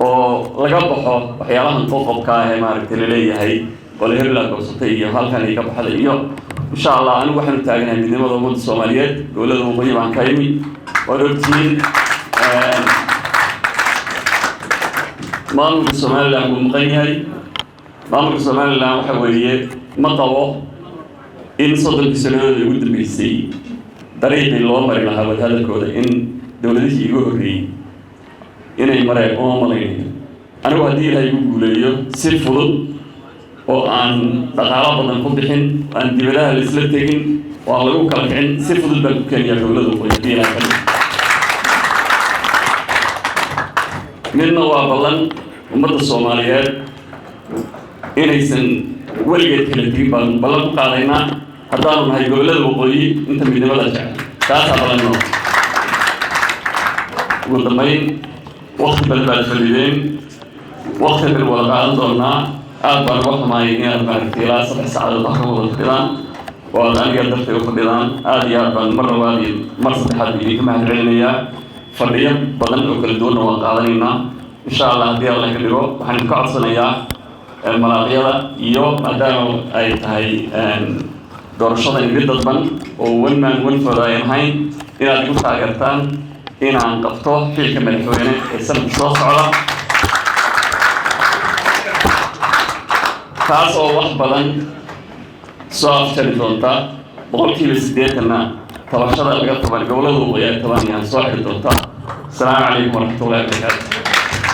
oo laga baxo waxyaalahan qoqobka ah ee maaragtay laleeyahay qole hebla goosatay iyo halkan ay ka baxday iyo. Insha Allah anigu waxaanu taagnahay midnimada ummadda Soomaaliyeed. Gobollada waqooyi baan ka imi, waad ogtihiin. Maamulka Somaliland wuu maqan yahay. Maamulka Somaliland waxa weeye ma qabo in 30kii sannadood ugu dambeysay dariiqii loo mari lahaa wadahadalkooda in dowladihii iga horreeyey inay mareen uma malaynayo. Anigu haddii Ilaahay igu guuleeyo, si fudud oo aan dhaqaalo badan ku bixin, aan dibadaha la isla tegin oo aan lagu kala kicin, si fudud baan ku keenayaa dowladda waqooyi haddii Ilaahay ka dhigo. Midna waa ballan: ummadda Soomaaliyeed inaysan weligeed kala tegin baan ballan ku qaadaynaa haddaanu nahay gobollada waqooyi inta midnimada jecel. Taasaa ballan noo. Ugu dambayn, wakti badan baad fadhideen, wakti baynu wada qaadan doonaa. Aad baan uga xumaayay inaad maaragtay ilaa 3 saacadood wax ka wada fadhidaan oo aad aniga dartay u fadhidaan. Aad iyo aad baan mar labaad iyo mar saddexaad idinka mahad celinayaa. Fadhiyo badan oo kala duwanna waan qaadanaynaa insha Allah haddii Alla ka dhigo. Waxaan idinka codsanayaa malaaqyada iyo maadaama ay tahay doorashadan mid dadban oo one man one vote ay ahayn, inaad igu taageertaan inaan qabto xilka madaxweyne ee sanadka soo socda, taas oo wax badan soo afjari doonta, 80%-na tabashada laga taban gobollada waqooyi ay tabanayaan soo xiri doonta. Asalaamu calaykum waraxmatullahi wabarakaatu.